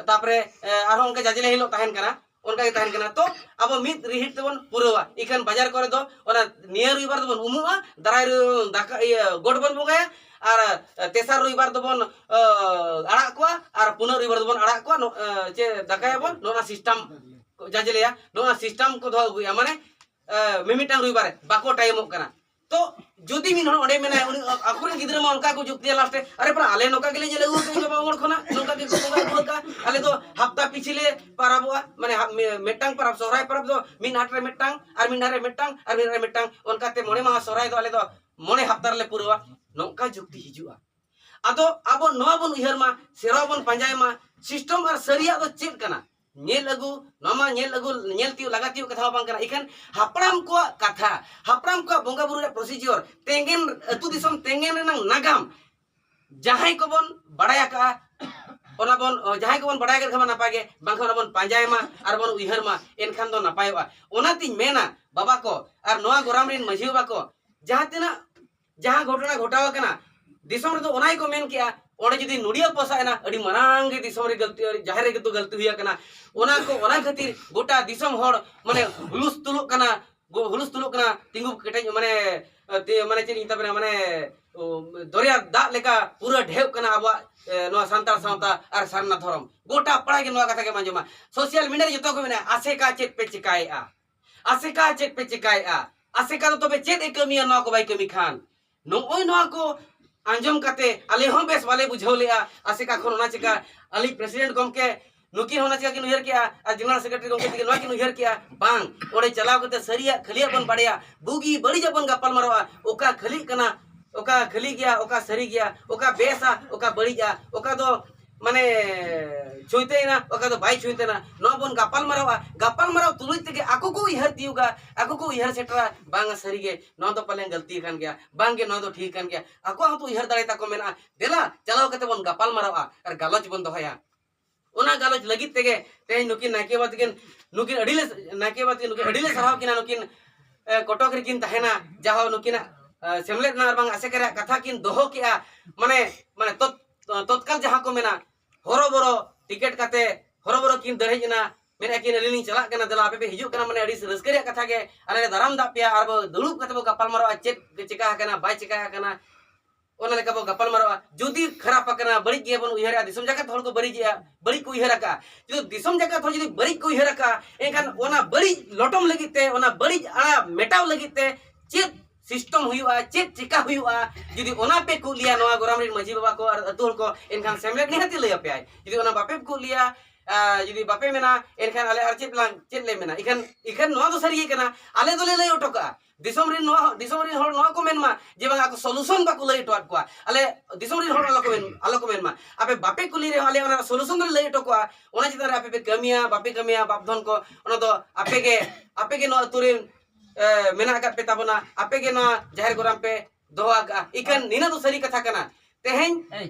ᱛᱟᱯᱚᱨᱮ, ᱮ, ᱟᱨᱦᱚᱸ ᱚᱱᱠᱟ ᱡᱟᱡᱞᱮ ᱦᱤᱞᱳᱜ ᱛᱟᱦᱮᱱ ᱠᱟᱱᱟ, ᱚᱱᱠᱟ ᱜᱮ ᱛᱟᱦᱮᱱ ᱠᱟᱱᱟ᱾ ᱛᱚ ᱟᱵᱚ ᱢᱤᱫ ᱨᱤᱦᱤᱴ ᱛᱮᱵᱚᱱ ᱯᱩᱨᱟᱹᱣᱟ᱾ ᱤᱠᱷᱟᱹᱱ ᱵᱟᱡᱟᱨ ᱠᱚᱨᱮ ᱫᱚ ᱚᱱᱟ ᱱᱤᱭᱟᱹ ᱨᱚᱵᱤᱵᱟᱨ ᱫᱚᱵᱚᱱ ᱩᱢᱩᱜᱼᱟ, ᱫᱟᱨᱟᱭ ᱨᱚᱵᱤᱵᱟᱨ ᱫᱟᱠᱟ, ᱤᱭᱟᱹ, ᱜᱚᱰ ᱵᱚᱱ ᱵᱚᱸᱜᱟᱭᱟ, ᱟᱨ, ᱮ, ᱛᱮᱥᱟᱨ ᱨᱚᱵᱤᱵᱟᱨ ᱫᱚᱵᱚᱱ, ᱮ, ᱟᱲᱟᱜ ᱠᱚᱣᱟ, ᱟᱨ ᱯᱩᱱᱟᱹᱜ ᱨᱚᱵᱤᱵᱟᱨ ᱫᱚᱵᱚᱱ ᱟᱲᱟᱜ ᱠᱚᱣᱟ, ᱱᱚ-, ᱮ, ᱪᱮ ᱫᱟᱠᱟᱭᱟᱵᱚᱱ, ᱱᱚᱜᱼᱚ ᱱᱟ ᱥᱤᱥᱴᱟᱢ ᱡᱟᱡᱞᱮᱭᱟ, ᱱᱚᱜᱼᱚ ᱱᱟ ᱥᱤᱥᱴᱟᱢ ᱠᱚ ᱫᱚᱦᱚ ᱟᱹᱜᱩᱭᱟ᱾ ᱢᱟᱱᱮ, ᱮ, ᱢᱤᱢᱤᱫᱴᱟᱝ ᱨᱚᱵᱤᱵᱟᱨ ᱨᱮ ᱵᱟᱠᱚ ᱴᱟᱭᱤᱢᱚᱜ ᱠᱟᱱᱟ᱾ ᱛᱚ ᱡᱩᱫᱤ ᱢᱤᱫ ᱦᱚᱲ ᱚᱸᱰᱮ ᱢᱮᱱᱟᱭ, ᱩᱱᱤ ᱟᱠᱚᱨᱮᱱ ᱜᱤᱫᱽᱨᱟᱹ ᱢᱟ ᱚᱱᱠᱟ ᱠᱚ ᱡᱩᱠᱛᱤᱭᱟ ᱞᱟᱥᱴ ᱨᱮ, "ᱟᱨᱮ ᱯᱟᱲᱟ, ᱟᱞᱮ ᱱᱚᱝᱠᱟ ᱜᱮᱞᱮ ᱧᱮᱞ ᱟᱹᱜᱩ ᱟᱠᱟᱫ ᱤᱧ ᱵᱟᱵᱟ ᱦᱚᱲ ᱠᱷᱚᱱᱟᱜ, ᱱᱚᱝᱠᱟ ᱜᱮᱠᱚ ᱵᱚᱸᱜᱟ ᱟᱹᱜᱩ ᱟᱠᱟᱫ, ᱟᱞᱮ ᱫᱚ ᱦᱟᱯᱛᱟ ᱯᱤᱪᱷᱤ ᱞᱮ ᱯᱟᱨᱟᱵᱚᱜᱼᱟ, ᱢᱟᱱᱮ ᱦᱟᱯ-, ᱢᱤ-, ᱢᱤᱫᱴᱟᱝ ᱯᱟᱨᱟᱵᱽ, ᱥᱚᱦᱨᱟᱭ ᱯᱟᱨᱟᱵᱽ ᱫᱚ ᱢᱤᱫ ᱦᱟᱴ ᱨᱮ ᱢᱤᱫᱴᱟᱝ, ᱟᱨ ᱢᱤᱫ ᱦᱟᱴ ᱨᱮ ᱢᱤᱫᱴᱟᱝ, ᱚᱱᱠᱟᱛᱮ ᱢᱚᱬᱮ ᱢᱟᱦᱟ ᱥᱚᱦᱨᱟᱭ ᱫᱚ ᱟᱞᱮ ᱫᱚ ᱢᱚᱬᱮ ᱦᱟᱯᱛᱟ ᱨᱮᱞᱮ ᱯᱩᱨᱟᱹᱣᱟ", ᱱᱚᱝᱠᱟ ᱡᱩᱠᱛᱤ ᱦᱤᱡᱩᱜᱼᱟ᱾ ᱟᱫᱚ ᱟᱵᱚ ᱱᱚᱣᱟ ᱵᱚᱱ ᱩᱭᱦᱟᱹᱨ ᱢᱟ, ᱥᱮᱨᱣᱟ ᱵᱚᱱ ᱯᱟᱸᱡᱟᱭ ᱢᱟ, ᱥᱤᱥᱴᱚᱢ ᱟᱨ ᱥᱟᱹᱨᱤᱭᱟᱜ ᱫᱚ ᱪᱮᱫ ᱠᱟᱱᱟ? ᱧᱮᱞ ᱟᱹᱜᱩ, ᱱᱚᱣᱟ ᱢᱟ ᱧᱮᱞ ᱟᱹᱜᱩ, ᱧᱮᱞ ᱛᱤᱭᱳᱜ, ᱞᱟᱜᱟ ᱛᱤᱭᱳᱜ ᱠᱟᱛᱷᱟ ᱦᱚᱸ ᱵᱟᱝ ᱠᱟᱱᱟ᱾ ᱤᱠᱷᱟᱹᱱ ᱦᱟᱯᱲᱟᱢ ᱠᱚᱣᱟᱜ ᱠᱟᱛᱷᱟ, ᱦᱟᱯᱲᱟᱢ ᱠᱚᱣᱟᱜ ᱵᱚᱸᱜᱟ ᱵᱩᱨᱩ ᱨᱮᱭᱟᱜ ᱯᱨᱚᱥᱤᱡᱚᱨ, ᱛᱮᱸᱜᱮᱱ, ᱟᱹᱛᱩ ᱫᱤᱥᱚᱢ ᱛᱮᱸᱜᱮᱱ ᱨᱮᱱᱟᱜ ᱱᱟᱜᱟᱢ, ᱡᱟᱦᱟᱸᱭ ᱠᱚᱵᱚᱱ ᱵᱟᱲᱟᱭ ᱟᱠᱟᱫᱼᱟ, ᱚᱱᱟ ᱵᱚᱱ, ᱡᱟᱦᱟᱸᱭ ᱠᱚᱵᱚᱱ ᱵᱟᱲᱟᱭ ᱟᱠᱟᱫ ᱠᱷᱟᱱ ᱢᱟ ᱱᱟᱯᱟᱭ ᱜᱮ, ᱵᱟᱝᱠᱷᱟᱱ ᱚᱱᱟ ᱵᱚᱱ ᱯᱟᱸᱡᱟᱭ ᱢᱟ ᱟᱨ ᱵᱚᱱ ᱩᱭᱦᱟᱹᱨ ᱢᱟ, ᱮᱱᱠᱷᱟᱱ ᱫᱚ ᱱᱟᱯᱟᱭᱚᱜᱼᱟ᱾ ᱚᱱᱟᱛᱤᱧ ᱢᱮᱱᱟ, ᱵᱟᱵᱟ ᱠᱚ ᱟᱨ ᱱᱚᱣᱟ ᱜᱚᱨᱟᱢ ᱨᱮᱱ ᱢᱟᱹᱡᱷᱤ ᱵᱟᱵᱟ ᱠᱚ, ᱡᱟᱦᱟᱸ ᱛᱤᱱᱟᱹᱜ ᱡᱟᱦᱟᱸ ᱜᱷᱚᱴᱚᱱᱟ ᱜᱷᱚᱴᱟᱣ ᱟᱠᱟᱱᱟ, ᱫᱤᱥᱚᱢ ᱨᱮᱫᱚ ᱚᱱᱟ ᱜᱮᱠᱚ ᱢᱮᱱ ᱠᱮᱜᱼᱟ, ᱚᱸᱰᱮ ᱡᱩᱫᱤ ᱱᱚᱰᱤᱭᱟᱹ ᱯᱚᱥᱟᱜ ᱮᱱᱟ, ᱟᱹᱰᱤ ᱢᱟᱨᱟᱝ ᱜᱮ ᱫᱤᱥᱚᱢ ᱨᱮ ᱜᱟᱹᱞᱛᱤ, ᱡᱟᱦᱮᱨ ᱨᱮ ᱜᱮ ᱜᱟᱹᱞᱛᱤ ᱦᱩᱭ ᱟᱠᱟᱱᱟ᱾ ᱚᱱᱟ ᱠᱚ, ᱚᱱᱟ ᱠᱷᱟᱹᱛᱤᱨ ᱜᱚᱴᱟ ᱫᱤᱥᱚᱢ ᱦᱚᱲ ᱢᱟᱱᱮ ᱦᱩᱞᱩᱥ ᱛᱩᱞᱩᱜ ᱠᱟᱱᱟ, ᱜᱚ-, ᱦᱩᱞᱩᱥ ᱛᱩᱞᱩᱜ ᱠᱟᱱᱟ, ᱛᱤᱸᱜᱩ ᱠᱮᱴᱮᱡ, ᱢᱟᱱᱮ, ᱛᱮ-, ᱢᱟᱱᱮ ᱪᱮᱫ ᱤᱧ ᱢᱮᱛᱟ ᱵᱮᱱᱟ, ᱢᱟᱱᱮ, ᱚ, ᱫᱚᱨᱭᱟ ᱫᱟᱜ ᱞᱮᱠᱟ ᱯᱩᱨᱟᱹ ᱰᱷᱮᱣᱚᱜ ᱠᱟᱱᱟ ᱟᱵᱚᱣᱟᱜ ᱮ, ᱱᱚᱣᱟ ᱥᱟᱱᱛᱟᱲ ᱥᱟᱶᱛᱟ ᱟᱨ ᱥᱟᱨᱱᱟ ᱫᱷᱚᱨᱚᱢ, ᱜᱚᱴᱟ ᱯᱟᱲᱟ ᱜᱮ ᱱᱚᱣᱟ ᱠᱟᱛᱷᱟ ᱜᱮᱢ ᱟᱸᱡᱚᱢᱟ᱾ ᱥᱳᱥᱟᱞ ᱢᱤᱰᱤᱭᱟ ᱨᱮ ᱡᱚᱛᱚ ᱠᱚ ᱢᱮᱱᱟ, "ᱟᱥᱮᱠᱟ ᱪᱮᱫ ᱯᱮ ᱪᱮᱠᱟᱭᱮᱫᱼᱟ? ᱟᱥᱮᱠᱟ ᱪᱮᱫ ᱯᱮ ᱪᱮᱠᱟᱭᱮᱫᱼᱟ? ᱟᱥᱮᱠᱟ ᱫᱚ ᱛᱚᱵᱮ ᱪᱮᱫ ᱮ ᱠᱟᱹᱢᱤᱭᱟ ᱱᱚᱣᱟ ᱠᱚ ᱵᱟᱭ ᱠᱟᱹᱢᱤ ᱠᱷᱟᱱ?" ᱱᱚᱜᱼᱚᱭ ᱱᱚᱣᱟ ᱠᱚ ᱟᱸᱡᱚᱢ ᱠᱟᱛᱮ ᱟᱞᱮ ᱦᱚᱸ ᱵᱮᱥ ᱵᱟᱞᱮ ᱵᱩᱡᱷᱟᱹᱣ ᱞᱮᱜᱼᱟ᱾ ᱟᱥᱮᱠᱟ ᱠᱷᱚᱱ ᱚᱱᱟ ᱪᱮᱠᱟ ᱟᱞᱮ ᱯᱨᱮᱥᱤᱰᱮᱱᱴ ᱜᱚᱢᱠᱮ ᱱᱩᱠᱤᱱ ᱦᱚᱸ ᱚᱱᱟ ᱪᱮᱠᱟ ᱠᱤᱱ ᱩᱭᱦᱟᱹᱨ ᱠᱮᱜᱼᱟ, ᱟᱨ ᱡᱮᱱᱟᱨᱮᱞ ᱥᱮᱠᱨᱮᱴᱟᱨᱤ ᱜᱚᱢᱠᱮ ᱛᱟᱹᱠᱤᱱ ᱱᱚᱣᱟ ᱠᱤᱱ ᱩᱭᱦᱟᱹᱨ ᱠᱮᱜᱼᱟ, ᱵᱟᱝ, ᱚᱸᱰᱮ ᱪᱟᱞᱟᱣ ᱠᱟᱛᱮ ᱥᱟᱹᱨᱤᱭᱟᱜ ᱠᱷᱟᱹᱞᱤᱭᱟᱜ ᱵᱚᱱ ᱵᱟᱲᱟᱭᱟ, ᱵᱩᱜᱤ ᱵᱟᱹᱲᱤᱡᱟᱜ ᱵᱚᱱ ᱜᱟᱯᱟᱞ ᱢᱟᱨᱟᱣᱟ, ᱚᱠᱟ ᱠᱷᱟᱹᱞᱤᱜ ᱠᱟᱱᱟ, ᱚᱠᱟ ᱠᱷᱟᱹᱞᱤ ᱜᱮᱭᱟ, ᱚᱠᱟ ᱥᱟᱹᱨᱤ ᱜᱮᱭᱟ, ᱚᱠᱟ ᱵᱮᱥᱟ, ᱚᱠᱟ ᱵᱟᱹᱲᱤᱡᱼᱟ, ᱚᱠᱟ ᱫᱚ ᱢᱟᱱᱮ ᱪᱷᱩᱭᱛᱮᱭᱮᱱᱟ, ᱚᱠᱟ ᱫᱚ ᱵᱟᱭ ᱪᱷᱩᱭᱛᱮᱱᱟ, ᱱᱚᱣᱟ ᱵᱚᱱ ᱜᱟᱯᱟᱞ ᱢᱟᱨᱟᱣᱟ᱾ ᱜᱟᱯᱟᱞ ᱢᱟᱨᱟᱣ ᱛᱩᱞᱩᱡ ᱛᱮᱜᱮ ᱟᱠᱚ ᱠᱚ ᱩᱭᱦᱟᱹᱨ ᱛᱤᱭᱳᱜᱟ, ᱟᱠᱚ ᱠᱚ ᱩᱭᱦᱟᱹᱨ ᱥᱮᱴᱮᱨᱟ, ᱵᱟᱝᱟ ᱥᱟᱹᱨᱤᱜᱮ ᱱᱚᱣᱟ ᱫᱚ ᱯᱟᱞᱮᱱ ᱜᱟᱹᱞᱛᱤ ᱟᱠᱟᱱ ᱜᱮᱭᱟ, ᱵᱟᱝᱜᱮ ᱱᱚᱣᱟ ᱫᱚ ᱴᱷᱤᱠ ᱟᱠᱟᱱ ᱜᱮᱭᱟ᱾ ᱟᱠᱚᱣᱟᱜ ᱦᱚᱸᱛᱚ ᱩᱭᱦᱟᱹᱨ ᱫᱟᱲᱮ ᱛᱟᱠᱚ ᱢᱮᱱᱟᱜᱼᱟ᱾ ᱫᱮᱞᱟ ᱪᱟᱞᱟᱣ ᱠᱟᱛᱮ ᱵᱚᱱ ᱜᱟᱯᱟᱞ ᱢᱟᱨᱟᱣᱟ ᱟᱨ ᱜᱟᱞᱚᱪ ᱵᱚᱱ ᱫᱚᱦᱚᱭᱟ᱾ ᱚᱱᱟ ᱜᱟᱞᱚᱪ ᱞᱟᱹᱜᱤᱫ ᱛᱮᱜᱮ ᱛᱮᱦᱮᱧ ᱱᱩᱠᱤᱱ ᱱᱟᱭᱠᱮ ᱵᱟᱵᱟ ᱛᱟᱹᱠᱤᱱ, ᱱᱩᱠᱤᱱ ᱟᱹᱰᱤ ᱞᱮ, ᱱᱟᱭᱠᱮ ᱵᱟᱵᱟ ᱛᱟᱹᱠᱤᱱ ᱱᱩᱠᱤᱱ ᱟᱹᱰᱤ ᱞᱮ ᱥᱟᱨᱦᱟᱣ ᱠᱤᱱᱟ᱾ ᱱᱩᱠᱤᱱ, ᱮ, ᱠᱚᱴᱚᱠ ᱨᱮᱠᱤᱱ ᱛᱟᱦᱮᱱᱟ, ᱡᱟᱦᱟᱸ ᱱᱩᱠᱤᱱᱟᱜ, ᱮ, ᱥᱮᱢᱞᱮᱫ ᱨᱮᱱᱟᱜ ᱟᱨ ᱵᱟᱝ ᱟᱥᱮᱠᱟ ᱨᱮᱭᱟᱜ ᱠᱟᱛᱷᱟ ᱠᱤᱱ ᱫᱚᱦᱚ ᱠᱮᱜᱼᱟ, ᱢᱟᱱᱮ, ᱢᱟᱱᱮ ᱛᱚᱛ-, ᱛᱚᱛᱠᱟᱞ ᱡᱟᱦᱟᱸ ᱠᱚ ᱢᱮᱱᱟ, ᱦᱚᱨᱚᱵᱚᱨᱚ ᱴᱤᱠᱤᱴ ᱠᱟᱛᱮ ᱦᱚᱨᱚᱵᱚᱨᱚ ᱠᱤᱱ ᱫᱟᱹᱲ ᱦᱮᱡ ᱮᱱᱟ, ᱢᱮᱱᱮᱫᱼᱟ ᱠᱤᱱ, "ᱟᱹᱞᱤᱧ ᱞᱤᱧ ᱪᱟᱞᱟᱜ ᱠᱟᱱᱟ, ᱫᱮᱞᱟ ᱟᱯᱮ ᱯᱮ ᱦᱤᱡᱩᱜ ᱠᱟᱱᱟ, ᱢᱟᱱᱮ ᱟᱹᱰᱤ ᱨᱟᱹᱥᱠᱟᱹ ᱨᱮᱭᱟᱜ ᱠᱟᱛᱷᱟ ᱜᱮ, ᱟᱞᱮ ᱞᱮ ᱫᱟᱨᱟᱢ ᱫᱟᱜ ᱯᱮᱭᱟ, ᱟᱨ ᱵᱚ ᱫᱩᱲᱩᱵ ᱠᱟᱛᱮ ᱵᱚ ᱜᱟᱯᱟᱞ ᱢᱟᱨᱟᱣᱟ, ᱪᱮᱫ ᱪᱮᱠᱟ ᱟᱠᱟᱱᱟ, ᱵᱟᱭ ᱪᱮᱠᱟ ᱟᱠᱟᱱᱟ, ᱚᱱᱟ ᱞᱮᱠᱟ ᱵᱚ ᱜᱟᱯᱟᱞ ᱢᱟᱨᱟᱣᱟ᱾ ᱡᱩᱫᱤ ᱠᱷᱟᱨᱟᱯ ᱟᱠᱟᱱᱟ, ᱵᱟᱹᱲᱤᱡ ᱜᱮᱵᱚᱱ ᱩᱭᱦᱟᱹᱨᱟ, ᱫᱤᱥᱚᱢ ᱡᱟᱠᱟᱛ ᱦᱚᱲ ᱠᱚ ᱵᱟᱹᱲᱤᱡᱮᱜᱼᱟ, ᱵᱟᱹᱲᱤᱡ ᱠᱚ ᱩᱭᱦᱟᱹᱨ ᱟᱠᱟᱜᱼᱟ, ᱡᱩᱫᱤ ᱫᱤᱥᱚᱢ ᱡᱟᱠᱟᱛ ᱦᱚᱲ ᱡᱩᱫᱤ ᱵᱟᱹᱲᱤᱡ ᱠᱚ ᱩᱭᱦᱟᱹᱨ ᱟᱠᱟᱜᱼᱟ, ᱮᱱᱠᱷᱟᱱ ᱚᱱᱟ ᱵᱟᱹᱲᱤᱡ ᱞᱚᱴᱚᱢ ᱞᱟᱹᱜᱤᱫ ᱛᱮ, ᱚᱱᱟ ᱵᱟᱹᱲᱤᱡ ᱟᱲᱟ ᱢᱮᱴᱟᱣ ᱞᱟᱹᱜᱤᱫ ᱛᱮ ᱪᱮᱫ ᱥᱤᱥᱴᱮᱢ ᱦᱩᱭᱩᱜᱼᱟ, ᱪᱮᱫ ᱪᱮᱠᱟ ᱦᱩᱭᱩᱜᱼᱟ?" ᱡᱩᱫᱤ ᱚᱱᱟ ᱯᱮ ᱠᱩᱞᱤᱭᱟ ᱱᱚᱣᱟ ᱜᱚᱨᱟᱢ ᱨᱮᱱ ᱢᱟᱹᱡᱷᱤ ᱵᱟᱵᱟ ᱠᱚ ᱟᱨ ᱟᱹᱛᱩ ᱦᱚᱲ ᱠᱚ, ᱮᱱᱠᱷᱟᱱ ᱥᱮᱢᱞᱮᱫ ᱱᱤᱦᱟᱹᱛ ᱮ ᱞᱟᱹᱭ ᱟᱯᱮᱭᱟᱭ᱾ ᱡᱩᱫᱤ ᱚᱱᱟ ᱵᱟᱯᱮ ᱠᱩᱞᱤᱭᱟ, ᱟ, ᱡᱩᱫᱤ ᱵᱟᱯᱮ ᱢᱮᱱᱟ, ᱮᱱᱠᱷᱟᱱ ᱟᱞᱮ ᱟᱨ ᱪᱮᱫ ᱞᱟᱝ, ᱪᱮᱫ ᱞᱮ ᱢᱮᱱᱟ? ᱤᱠᱷᱟᱹᱱ, ᱤᱠᱷᱟᱹᱱ ᱱᱚᱣᱟ ᱫᱚ ᱥᱟᱹᱨᱤ ᱜᱮ ᱠᱟᱱᱟ, ᱟᱞᱮ ᱫᱚᱞᱮ ᱞᱟᱹᱭ ᱦᱚᱴᱚ ᱠᱟᱜᱼᱟ᱾ ᱫᱤᱥᱚᱢ ᱨᱮᱱ ᱱᱚᱣᱟ, ᱫᱤᱥᱚᱢ ᱨᱮᱱ ᱦᱚᱲ ᱱᱚᱣᱟ ᱠᱚ ᱢᱮᱱ ᱢᱟ ᱡᱮ, "ᱵᱟᱝ, ᱟᱠᱚ ᱥᱚᱞᱩᱥᱚᱱ ᱵᱟᱠᱚ ᱞᱟᱹᱭ ᱦᱚᱴᱚᱣᱟᱫ ᱠᱚᱣᱟ, ᱟᱞᱮ ᱫᱤᱥᱚᱢ ᱨᱮᱱ ᱦᱚᱲ ᱟᱞᱚ ᱠᱚ ᱢᱮᱱ, ᱟᱞᱚ ᱠᱚ ᱢᱮᱱ ᱢᱟ, ᱟᱯᱮ ᱵᱟᱯᱮ ᱠᱩᱞᱤ ᱨᱮᱦᱚᱸ ᱟᱞᱮ ᱚᱱᱟ ᱨᱮᱱᱟᱜ ᱥᱚᱞᱩᱥᱚᱱ ᱫᱚᱞᱮ ᱞᱟᱹᱭ ᱦᱚᱴᱚ ᱠᱚᱣᱟ, ᱚᱱᱟ ᱪᱮᱛᱟᱱ ᱨᱮ ᱟᱯᱮ ᱯᱮ ᱠᱟᱹᱢᱤᱭᱟ, ᱵᱟᱯᱮ ᱠᱟᱹᱢᱤᱭᱟ, ᱵᱟᱯ ᱫᱷᱚᱱ ᱠᱚ, ᱚᱱᱟ ᱫᱚ ᱟᱯᱮ ᱜᱮ, ᱟᱯᱮ ᱜᱮ ᱱᱚᱣᱟ ᱟᱹᱛᱩ ᱨᱮᱱ, ᱮ, ᱢᱮᱱᱟᱜ ᱟᱠᱟᱫ ᱯᱮ ᱛᱟᱵᱚᱱᱟ, ᱟᱯᱮ ᱜᱮ ᱱᱚᱣᱟ ᱡᱟᱦᱮᱨ ᱜᱚᱨᱟᱢ ᱯᱮ ᱫᱚᱦᱚ ᱟᱠᱟᱫᱼᱟ᱾" ᱤᱠᱷᱟᱹᱱ ᱱᱤᱱᱟᱹᱜ ᱫᱚ ᱥᱟᱹᱨᱤ ᱠᱟᱛᱷᱟ ᱠᱟᱱᱟ᱾ ᱛᱮᱦᱮᱧ,